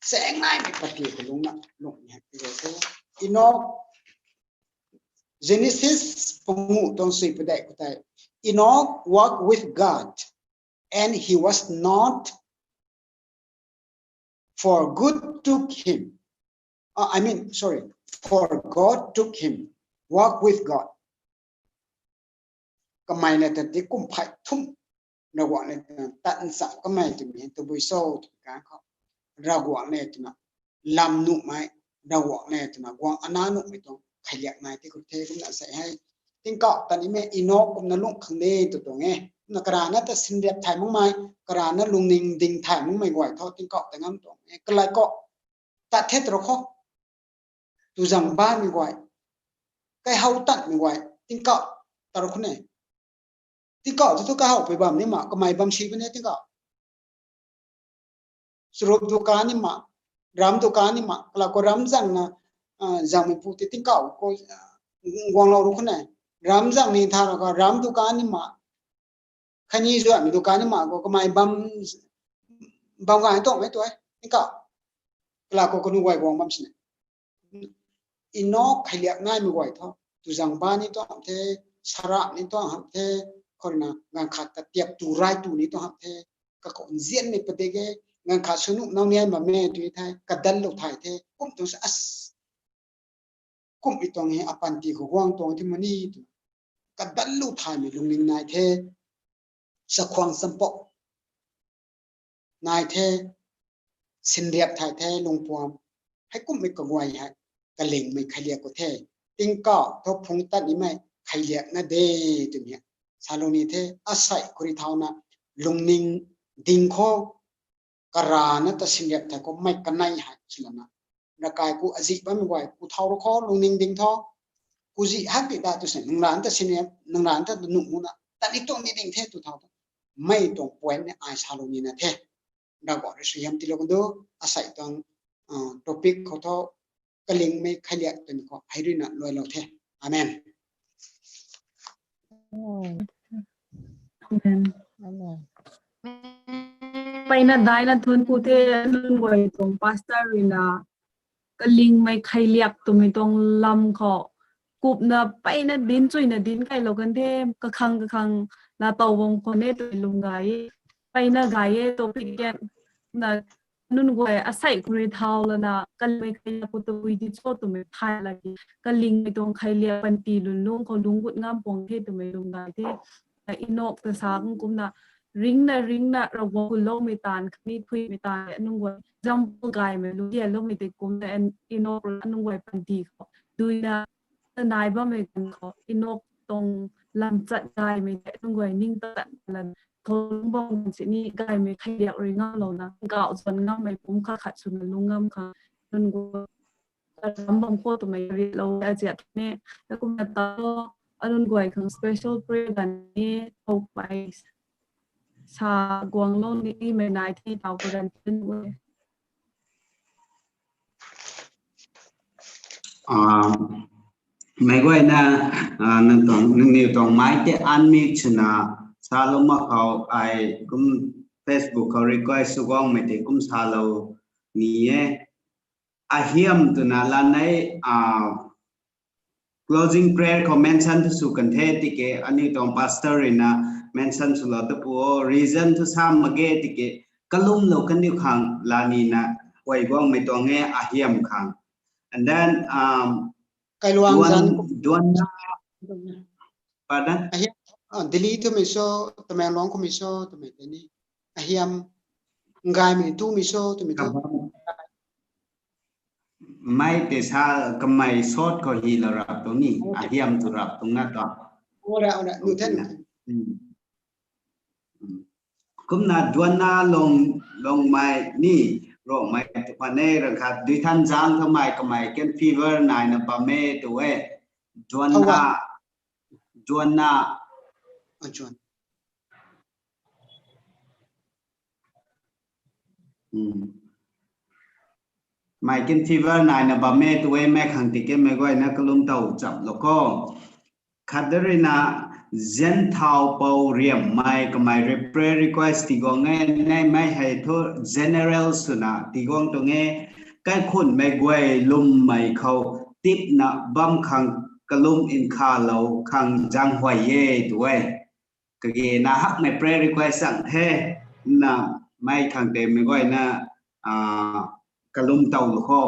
cheng naimei pati khou lungna lung ni hei ti the. Enoch, Genesis pangu tuang sui padeih khou tei, Enoch walked with God, and he was not, for good took him. Uh, I mean, sorry, for God took him. Walk with God. Kamei le ta ti kum phai thum, Ravguangc le twna tat ncham kamei twmei tabui cho twmei kan khou, Ravguangc le twna lam nuhmei, Ravguangc le twna guang ana nuhmei tuang khailiak nai ti khou the. Kumna sei hei, tingkauh ta nimei Enoch kumna lung khang de tw tuang e. Kumna karana ta sinriap thay makmei, karana lungning ding thay makmei guay thu tingkauh ta ngam tuang e. Kalai khou, tat the taro khou, tuzang baihmei guay, kaihow tatmei guay tingkauh ta rou khou ne. Tingkauh tu thu kahow pui bam ni ma, kamei bam si puni tingkauh. Sarup dukan ni ma, ram dukan ni ma, kalak khou ram zang na, zangmei pu ti tingkauh khou guanglou rou khou ne. Ram zang ni tha rou khou ram dukan ni ma, khatni zuanmei dukan ni ma khou kamei bam, bam gay tuangmei tu e tingkauh. Kalak khou kanu guay guang bam sini. Enoch khailiak naimei guay thu, tuzang ba ni tuang ham the, sarap ni tuang ham the, khou rui na ganv khat ta tiap tu rai tu ni tuang ham the, kakhou nzianmei padik e, ganv khat sw nuh nau ni ai bam e tu the, kadanlou thay the, kum tuang se as, kummei tuang hei apanty khou guang tuang ti mani tu, kadanlou thaymei lungning nai the, chakhwang champou nai the, sinriap thay the, lungpuam, heikummei kaguay hei kalingmei khailiak khou the, tingkauh thu phungc tat nimei khailiak na de twmei salou ni the. Asei khou rui thauna lungning ding khou, karana ta sinriap thay khou mei kanei hei swlana, rakai khou azih bammei guay khou thau rou khou lungning ding tho, khou zih hak di da tu se nang rana ta sinriap, nang rana ta nuh muna ta ni tuang ni ding the tu thau ta, mei tuang point ni ai salou nina the. Ravguangc rui suaihiam tiilou kan du, asei tuang topic khou thu, kalingmei khailiak twmei khou hei rui na luailou the. Amen. Mpeyna daina thuanc ku the, nunc guay tuang pastor rui na kalingmei khailiak twmei tuang lam khou kupna mpeyna dinc chuyna dinc kailou kan the, kakhang kakhang na tow bam khwan e twmei lwm gay e, mpeyna gay e topic kan na nunc guay asei khou rui thau lana kalingmei khailiak khou tabui di cho twmei thay laki, kalingmei tuang khailiak panty lwnlung khou lungc gut ngam puang the twmei lwm gay the. Enoch ta sa kan kumna, ringcna ringcna Ravguangc kuloumei taanv khatni thuimei taanv le nunc guay example gaymei lungcdianloumei tei kumna, Enoch rui nunc guay panty khou duina nai bammei ganv khou Enoch tuang lamchat gaymei tei nunc guay ning tat lan khou lungc bam sini gaymei khailiak rui ngamlouna kau zan ngammei pumc khat khat swna lungc ngam khang nunc guay ram bam khou twmei rihlou aziat ne. Kumna ta anunc guay khang special prayer ganv ni thow pei sa guanglou nimei nai the taw kaganv tin e. Meic guayna nangniw tuang mei tei unmute swna salou mak khou ai kum Facebook khou request sw guangmei tei kum salou ni e. Ahiam twna lanei, closing prayer khou mention thu sw kan the tiki, aniu tuang pastor rui na mention swlou ta pu o, reason thu sa mak ge tiki, kalumlou kaniw khang lanina, guay guangmei tuang e ahiam khang. And then, um, Kailuang duan, zan duan na, pardon? Ahiam, ah, Delhi twmei so, Tamenglong khou mei so, twmei tei ni. Ahiam, ngaymei twmei so, twmei tu. Kabam. Mei tei sa kamei short khou hi la rap tu ni, Okay. ahiam tu rap tu na ta. Ora, ora, nu then. Hmm. Hmm. Kumna duanna long, longmei ni, rongmei tu pa ne, rang khat dui than zang thamei kamei kan fever naina bam e tu e. Duanna, Hawa. duanna. Ah, duan. Hmm. Mei kan fever naina bam e tu e, mei khang tiki mei guayna kalum tow chap lou kho. Khat da rui na, Zenthau Pou Riammei kamei rui prayer request tiguang e, nei mei hei thu general swna tiguang tuang e, kaikhunmei guay lummei khou tipna bam khang kalum nkhavlou khang zaenghuay e tu e. Kage na hakmei prayer request zang the, na mei khang tei mei guayna, ah, kalum tow lou kho.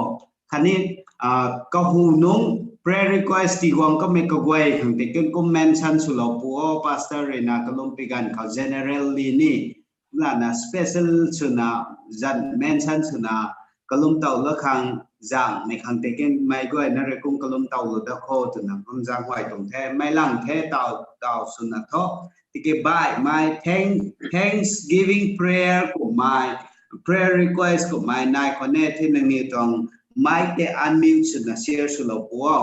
Khatni, ah, kahu nung prayer request tiguang kamei kaguay khang tei kun kum mention swlou pu o, pastor rui na kalum pi ganv khou generally ni, lana special swna, zan mention swna, kalum tow lou khang, zangmei khang tei kin mei guayna rui kum kalum tow lou da kho twna kum zaenghuay tuang the, mei lang the taw, taw swna tho. Tiki baihmei thank-, thanksgiving prayer kummei, prayer request kummei nai khou ne the nangniw tuang mic tei unmute swna share swlou pu o.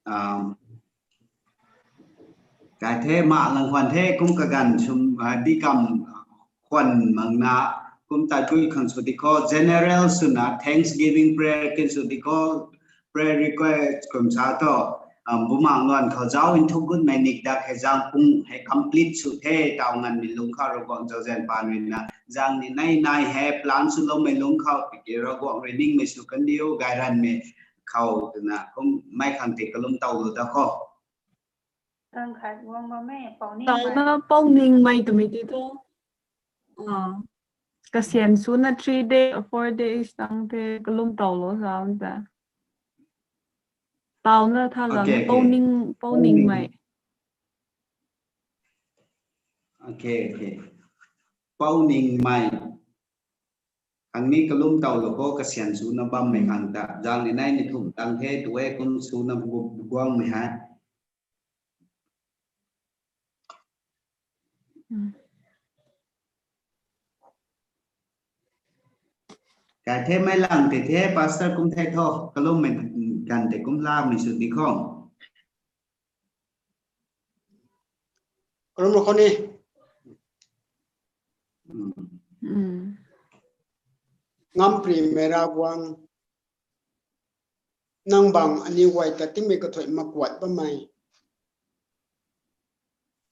Um, kai the ma lang khwan the kum kaganv sum, ah, di kam khwan mang na kum tat gui khang sw di kho, general swna thanksgiving prayer kin sw di kho, prayer request kum sa tho, um, Bumaengh Luan khou zauc nthuk gutmei nik dak hei zaeng pung hei complete sw the, taw nganvmei lungc khou Ravguangc zauzian paan rui na, zaeng ni nei nai hei plan swloumei lungc khou, tiki Ravguangc rui ningmei sw kan diu, gayranmei khou twna, kum mei khang tei kalum tow lou da kho. Tang khat guang bam e, Pou Ningmei. Tauna Pou Ningmei twmei ti thu. Ah. Kasian swna three day, four days tang the kalum tow lou sa ta. Tauna tha lang Okay, Pou okay. Ning, Pou Pou Ning. Ningmei. Okay, okay. Pou Ningmei. Khang ni kalum tow lou kho kasian swna bammei khang ta. Zaeng ni nei ni thum tang the tu e kum swna gu-, guangmei hei. Hmm. Kai the mei lang tei the, pastor kum the tho, kalummei ganv tei kum lamei sw di kho. Kalum lou kho ni. Hmm. Hmm. Ngamparymei Ravguangc, nang bang aniw guay ta tingmei kathuic makuat bammei,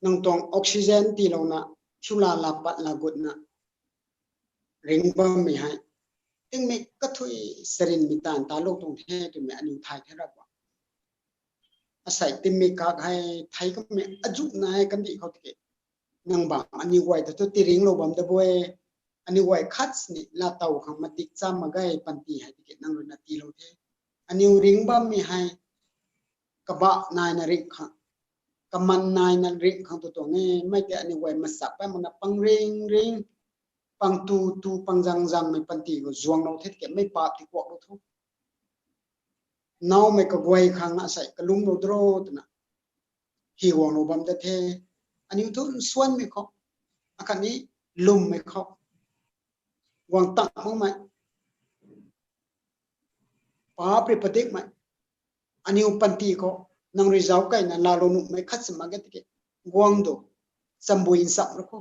nang tuang oxygen tiilouna, thiu la la pat la gutna ring bammei hei, tingmei kathuic sarinmei taanv talou tuang the twmei aniw thay the Ravguangc. Asei tingmei kak hei thei kummei azuna hei kandih khou tiki, nang bang aniw guay ta thu tiringlou bam da bu e, aniw guay khat sini laa tow khang matik cham mak ge panty hei tiki nang rui na tiilou the. Aniw ring bammei hei, kabah naina ring khang, kaman naina ring khang tu tuang e, mei tei aniw guay masak pat makna pang ring ring, pang tu tu, pang zang zangmei panty khou zuanglou the tiki mei paap tikuaklou thu. Nowmei kaguay khang asei kalumlou dro twna hi guanglou bam ta the. Aniw thu nsuanmei khou, akhatni lwmmei khou, guang tang makmei, paap rui padikmei, aniw panty khou nang rui zauc kaina laalou nuhmei khat si mak ge tiki, guang do, chambui nsap ra kho.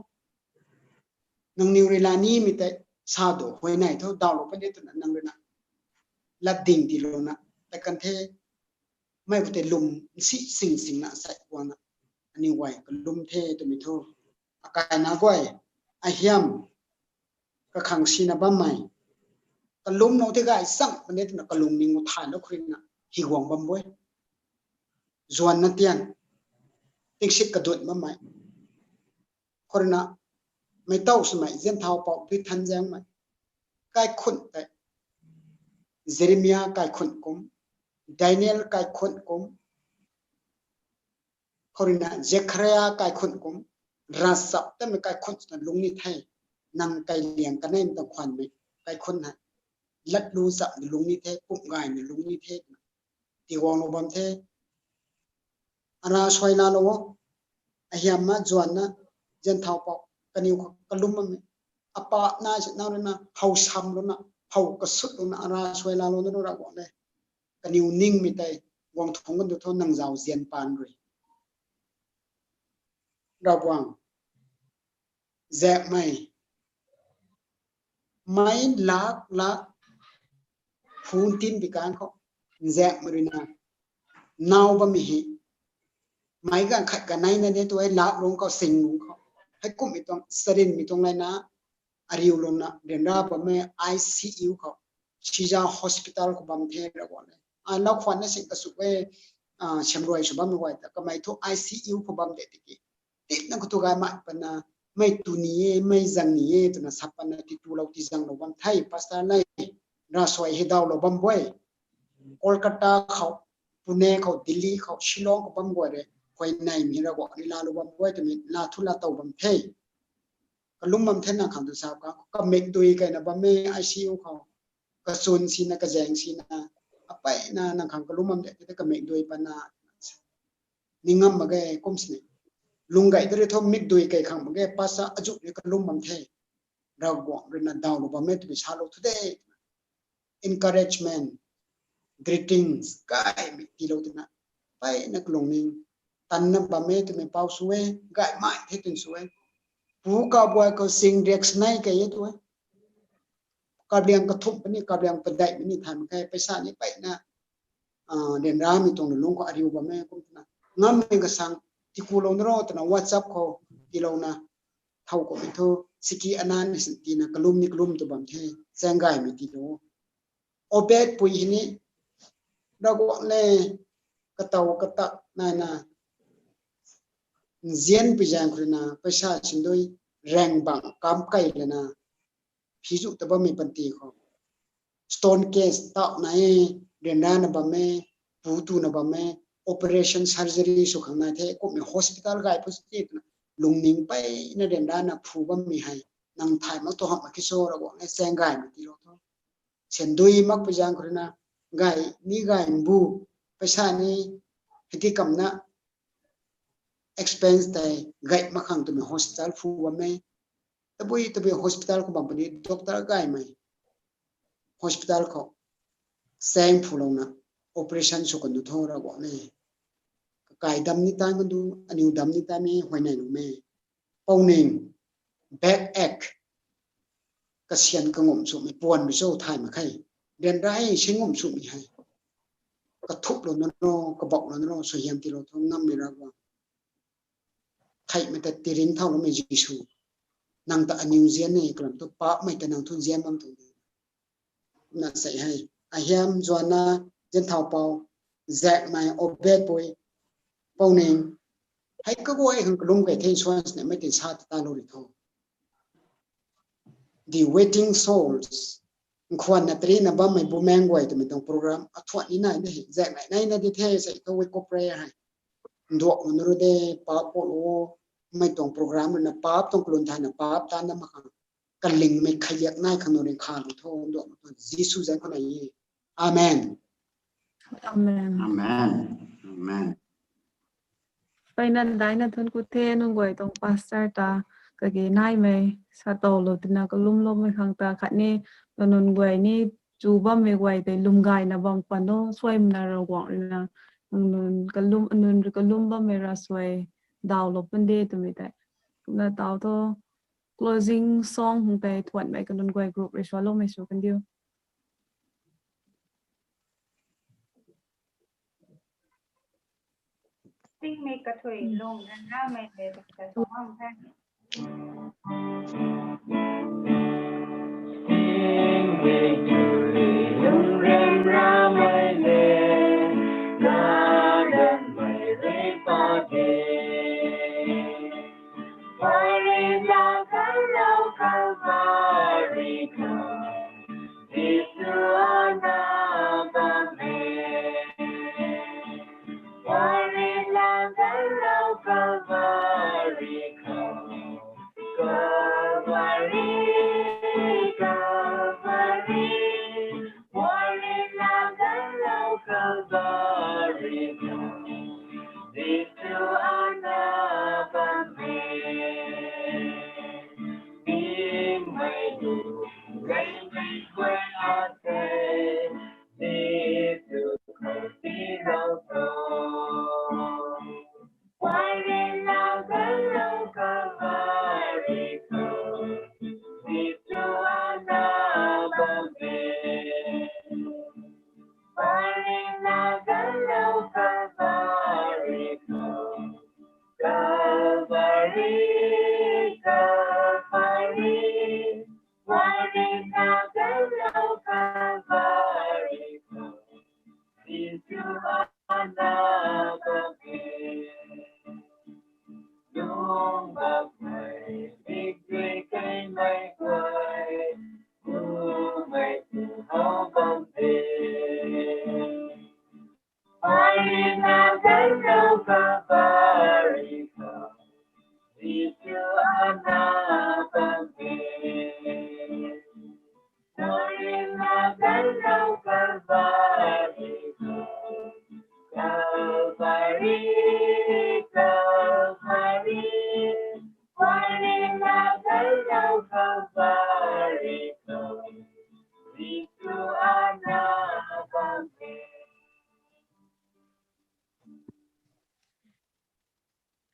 Nangniw rui laa nimei tei sa do, huayney thu dawlou puni twna nang rui na latding tiilouna, ta kan the, mei khou tei lwm nsi sing singna asei guangna, aniw guay kalum the twmei thu, akaina guay, ahiam, kakhang sina bammei, kalum nou the gay chang puni twna kalung ning u thay lou khou rui na, hi guang bam bui. Zuan na tian, tingsit kadut bammei. Khou rui na, mei tau swmei, Zenthaupou Dui Than Zaengmei. Kaikhunh tei, Jeremia kaikhunh kum, Daniel kaikhunh kum, khou rui na Zekharia kaikhunh kum, ravchap tamei kaikhunh na lung ni the, nang kai liang kanei mei tuang khwanmei kaikhunh hei, latlu chap na lung ni the, pumh gay na lung ni the, tiguang lou bam the. Ara suai la lou o, ahiam ma zuan na, Zenthaupou, kaniw khou kalum bammei, apap na si nang rui na, how sam lou na, how kasut lou na, ara suai la lou na, Ravguangc le. Kaniw ningmei tei, guang thungc kan du thu nang zau zian pan rui. Ravguangc, zaekmei, mei lak lak, phun tin bi kan khou, zaekmei rui na, nau bammei hei, mei ganv khat kanei na de tu hei lak lung khou, sing lung khou, hei kumhmei tuang, sarinmei tuang lei na, ariu lou na, ryanra bammei I C U khou, Shija Hospital khou bam the Ravguangc le. Ai lau khwan na sing kasuk e, siamruai sw bammei guay ta, kamei thu I C U khou bam de tiki, titna khou tu gay mei pana, mei tu ni e, mei zang ni e twna sa pana, ti tulou ti zanglou bam the, pastor le, ravsuai hei dawlou bam bui. Kolkata khou, Pune khou, Delhi khou, Shillong khou bam guay rui, huayneymei Ravguangc ni laalou bam bui twmei, laa thu laa tow bam the. Kalum bam the nang khang tu sa ka, kamikdui kayna bam e I C U khou, kachun sina, kazaeng sina, apeyna nang khang kalum bam de, te kamikdui pana, ning ngam mak ge kum sini. Lung gay de rui thu mikdui key khang mak ge, pastor azu rui kalum bam the. Ravguangc rui na dawlou bam e twmei salou thu de. Encouragement, greetings, gaymei tiilou twna, peyna kalung ning, tanna bam e twmei pau sw e, gaymei the twna sw e. Pu kabuay khou sing riak snei key e tu e. Kabliang kathumh puni, kabliang padeih puni thay mak khe, paisa ni peyna, ryanramei tuang lungc khou ariu bam e kum twna. Ngammei kasang, tikulou na ro twna WhatsApp khou tiilouna, thow kummei thu, siki anan ni sin tina kalum ni kalum tu bam the, chaeng gaymei tiilou. Obed pui hei ni, Ravguangc le, katow katak naina, nzian pui zaeng khou rui na, paisa sindui, raeng bang kam key lana, phi zu ta bammei panty khou, stone case tau nai, ryanrana bam e, pu tuna bam e, operation surgery sw khang nai the, kumhmei hospital gay phu sw ti twna, lungning peyna ryanrana phu bammei hei, nang thay mak tu hamh mak ki cho Ravguangc le, chaeng gaymei tiilou thu. Sindui mak pui zaeng khou rui na, gay ni gay mbu, paisa ni, hei ti kamna, expense tei gay mak khang twmei hospital phu bam e. Tabui tabui hospital khou bam puni doctor gaymei. Hospital khou chaeng phulouna operation sw kan du tho Ravguangc le. Kakai dam ni tan kan du, aniw dam ni tan e, huayney lum e. Pouning, backache, kasian kangumh swmei, puan mei cho thay mak khe. Ryanra e, si ngumh swmei hei. Kathuplouna ro, kabauhlouna ro, suaihiam tiilou thu ngammei Ravguangc. Theihmei ta tiringc thauloumei Jisu. Nang ta aniw nzian e, kalam thu paapcmei ta nang thu nzian bam tuang de. Na sei hei, ahiam zuanna, Zenthaupou, Zaekmei, Obed pui, Pouning, hei kaguay khang kalum key the insurance neimei tin sa ta talou ri tho. The Waiting Souls, nkhwanna tarina bammei bumaeng guay twmei tuang program, athuan ni nai de hei, Zaekmei nai na di the sei thu week of prayer hei. Nduakna na ru de, paap pulou, mei tuang program rui na paap tuang kalun thayna paap taanna mak khang, kalingmei khayak nai khang nu ri khalou tho, nduakna tho, Jisu zaeng khou nai e. Amen. Amen. Amen. Amen. Peyna daina thun ku the, nunc guay tuang pastor ta, kage naimei sa towlou tina kalumloumei khang ta khatni, nunc guay ni chu bammei guay tei lwm gayna bam pan o, suaimna Ravguangc rui na, nunc kalum, nunc rui kalum bammei ravsuai dawlou pun de twmei tei. Kumna taw tho, closing song hung tei thuanmei ka nunc guay group rui sualoumei sw kan diu. Tingmik kathui lung ryanramei le ta sa bam the.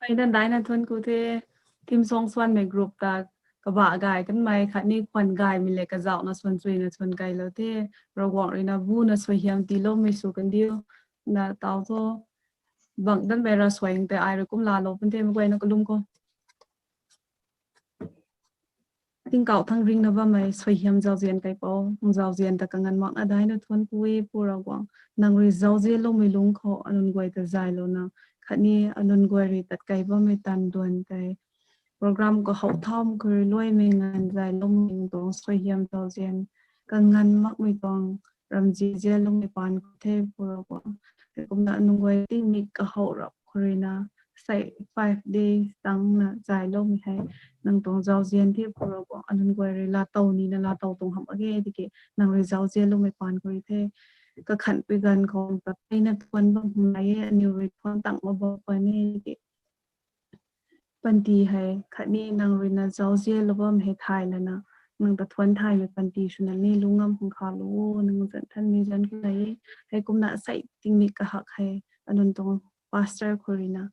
Ai dan daina thuan ku the, Thim Song Swanmei group ta kabah gay kanmei khatni khwan gaymei le kazauhna swan chuina swan kailou the, Ravguangc rui na bu na suaihiam tiiloumei sw kandiu, na tau tho, bang danmei ra suaing tei ai rui kum laalou pun the, mei guayna kalum khou. Tingkauh thangc ringna bammei suaihiam zauzian kaipouc, zauzian ta kanganv makna daina thuan ku e Pu Ravguangc. Nang rui zauzianloumei lungc khou anunc guay ta zaylouna, khatni anunc guay rui tat kei bammei tan duan tei program khou how tham khou rui luaimei nganv zayloumei tuang suaihiam zauzian kanganv makmei tuang ramzian zianloumei paan khou the Pu Ravguangc. Heikumna anunc guay tingmik kahow rap khou rui na, sei five days tangna zayloumei hei nang tuang zauzian the Pu Ravguangc. Anunc guay rui laatow nina laatow tuang hamh mak ge tiki nang rui zauzianloumei paan khou rui the. Kakhanhpui ganv khou ta teina thuan bam hum nai e, aniw rui thuan tang mak bam paan e tiki panty hei khatni nang rui na zauzianlou bammei hei thay lana, nang ta thuan thaymei panty swna ni lungc ngam khang khalou o, nang zanc thanmei zanc khou nai e. Heikumna asei tingmik kahak hei anunc tuang pastor khou rui na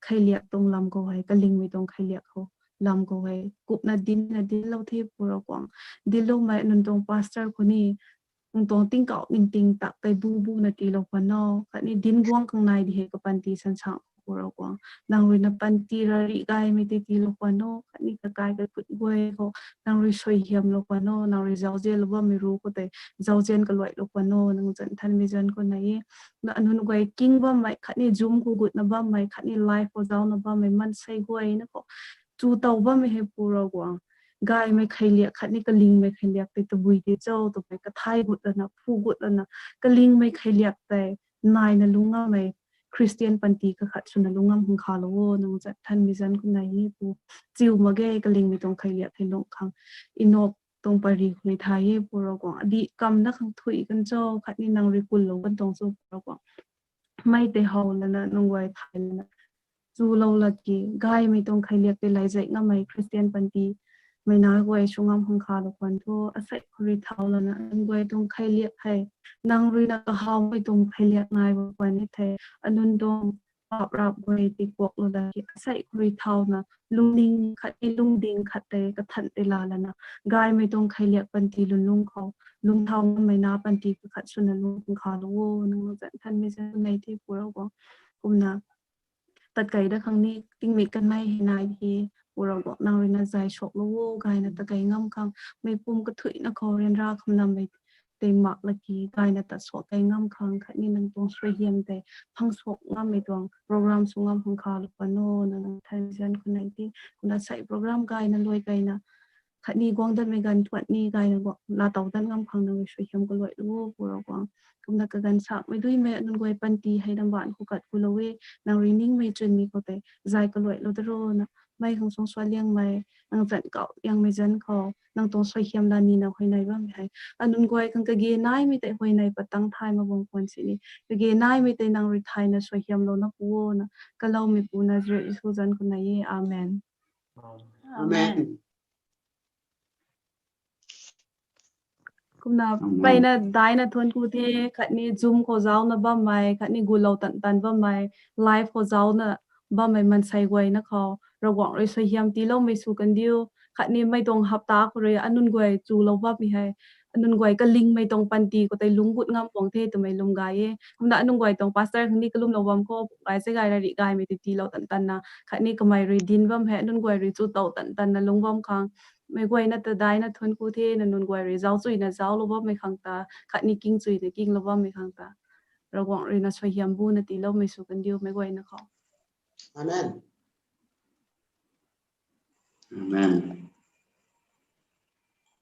kheiliak tuang lam khou hei, kalingmei tuang kheiliak khou lam khou hei kupna dinna dinclou the Pu Ravguangc. Dincloumei anunc tuang pastor khou ni nang tuang tingkauh ningting tak tei bu buna tiilou paan o, khatni dinc guang khang nai di hei kapanty sansang Pu Ravguangc. Nang rui na panty rarih gaymei tei tiilou paan o, khatni kakai kaikhut guay khou nang rui suaihiamlou paan o, nang rui zauzianlou bammei ru khou tei zauzian kaluailou paan o, nang zanc thanmei zanc khou nai e. Na anunc guay king bammei khatni zumc khou gutna bammei khatni life khou zauna bammei maansei guayna khou chu tow bammei hei Pu Ravguangc, gaymei kheiliak khatni kalingmei kheiliak tei tabui tei cho twmei kathay gut lana, phu gut lana, kalingmei kheiliak tei naina lungc ngammei Christian panty kakhat swna lungc ngam khang khalou o, nang zanc thanmei zanc khou nai e Pu. Chiu mak ge, kalingmei tuang kheiliak hei lungh khang Enok tuang pary khou rui thay e Pu Ravguangc. Adih kamna khang thuy kan cho, khatni nang rui kunlou kan tuang cho Pu Ravguangc. Mei tei how lana nunc guay thay lana chulou laki gaymei tuang kheiliak tei lay zay ngammei Christian panty mei na guay sw ngam khang khalou paan tho. Asei khou rui thau lana nunc guay tuang kheiliak hei nang rui na kahawmei tuang kheiliak nai bam paan ni the. Anunc tuang paap rap guay tikuaklou laki asei khou rui thauna lungning khatni lungding khat tei kathan tei la lana gaymei tuang kheiliak panty lungc lungc khou lungc thau ngammei na panty kakhat swna lungc khang khalou o, nang zanc thanmei zanc khou nai the Pu Ravguangc. Kumna tatkei dat khang ni tingmik kanmei hei nai hi, Pu Ravguangc nang rui na zay suaklou o, gayna tatkei ngam khang, mei pum kathuina khou ryanra kham nammei tei mak laki gayna tat suak kei ngam khang, khatni nang tuang suaihiam tei phang suak ngammei tuang program sw ngam khang khalou pano, nang nang thanzan khou nei ti, kumna sei program gayna luai keyna, khatni guang datmei ganv thuat ni gayna guang laa tow dat ngam khang nang rui suaihiam kaluailou o, Pu Ravguangc. Kumna kaganv sakmei duimei anunc guay panty hei damban khou kat kulou e, nang rui ningmei chwnmei khou tei zay kaluailou da ro na, mei khang suang sualiangmei, nang zanc kau yangmei zanc khou nang tuang suaihiam la nina huayney bammei hei anunc guay khang kage naimei tei huayney patang thay mak bam khwan sini, kage naimei tei nang rui thayna suaihiamlouna pu o na, kaloumeipu Nazareth Jisu zanc khou nei e. Amen. Amen. Kumna peyna daina thuanc ku the, khatni Zoom khou zaucna bammei, khatni gulou tan tan bammei, live khou zaucna bammei mansei guayna khou Ravguangc rui suaihiam tiiloumei sw kandiu, khatni mei tuang hapta khou rui anunc guay chulou bammei hei anunc guay kalingmei tuang panty khou tei lungc gut ngam puang the twmei lwm gay e. Kumna anunc guay tuang pastor khang ni kalumlou bam khou gay se gay rarih gaymei tei tiilou tan tanna, khatni kamei rui dinc bam hei anunc guay rui chu tow tan tanna lungc bam khang, meic guayna ta daina thuanc ku the, na nunc guay rui zauc chuyna zauclou bammei khang ta, khatni king chuyna kinglou bammei khang ta, Ravguangc rui na suaihiam buna tiiloumei sw kandiu meic guayna khou. Amen. Amen.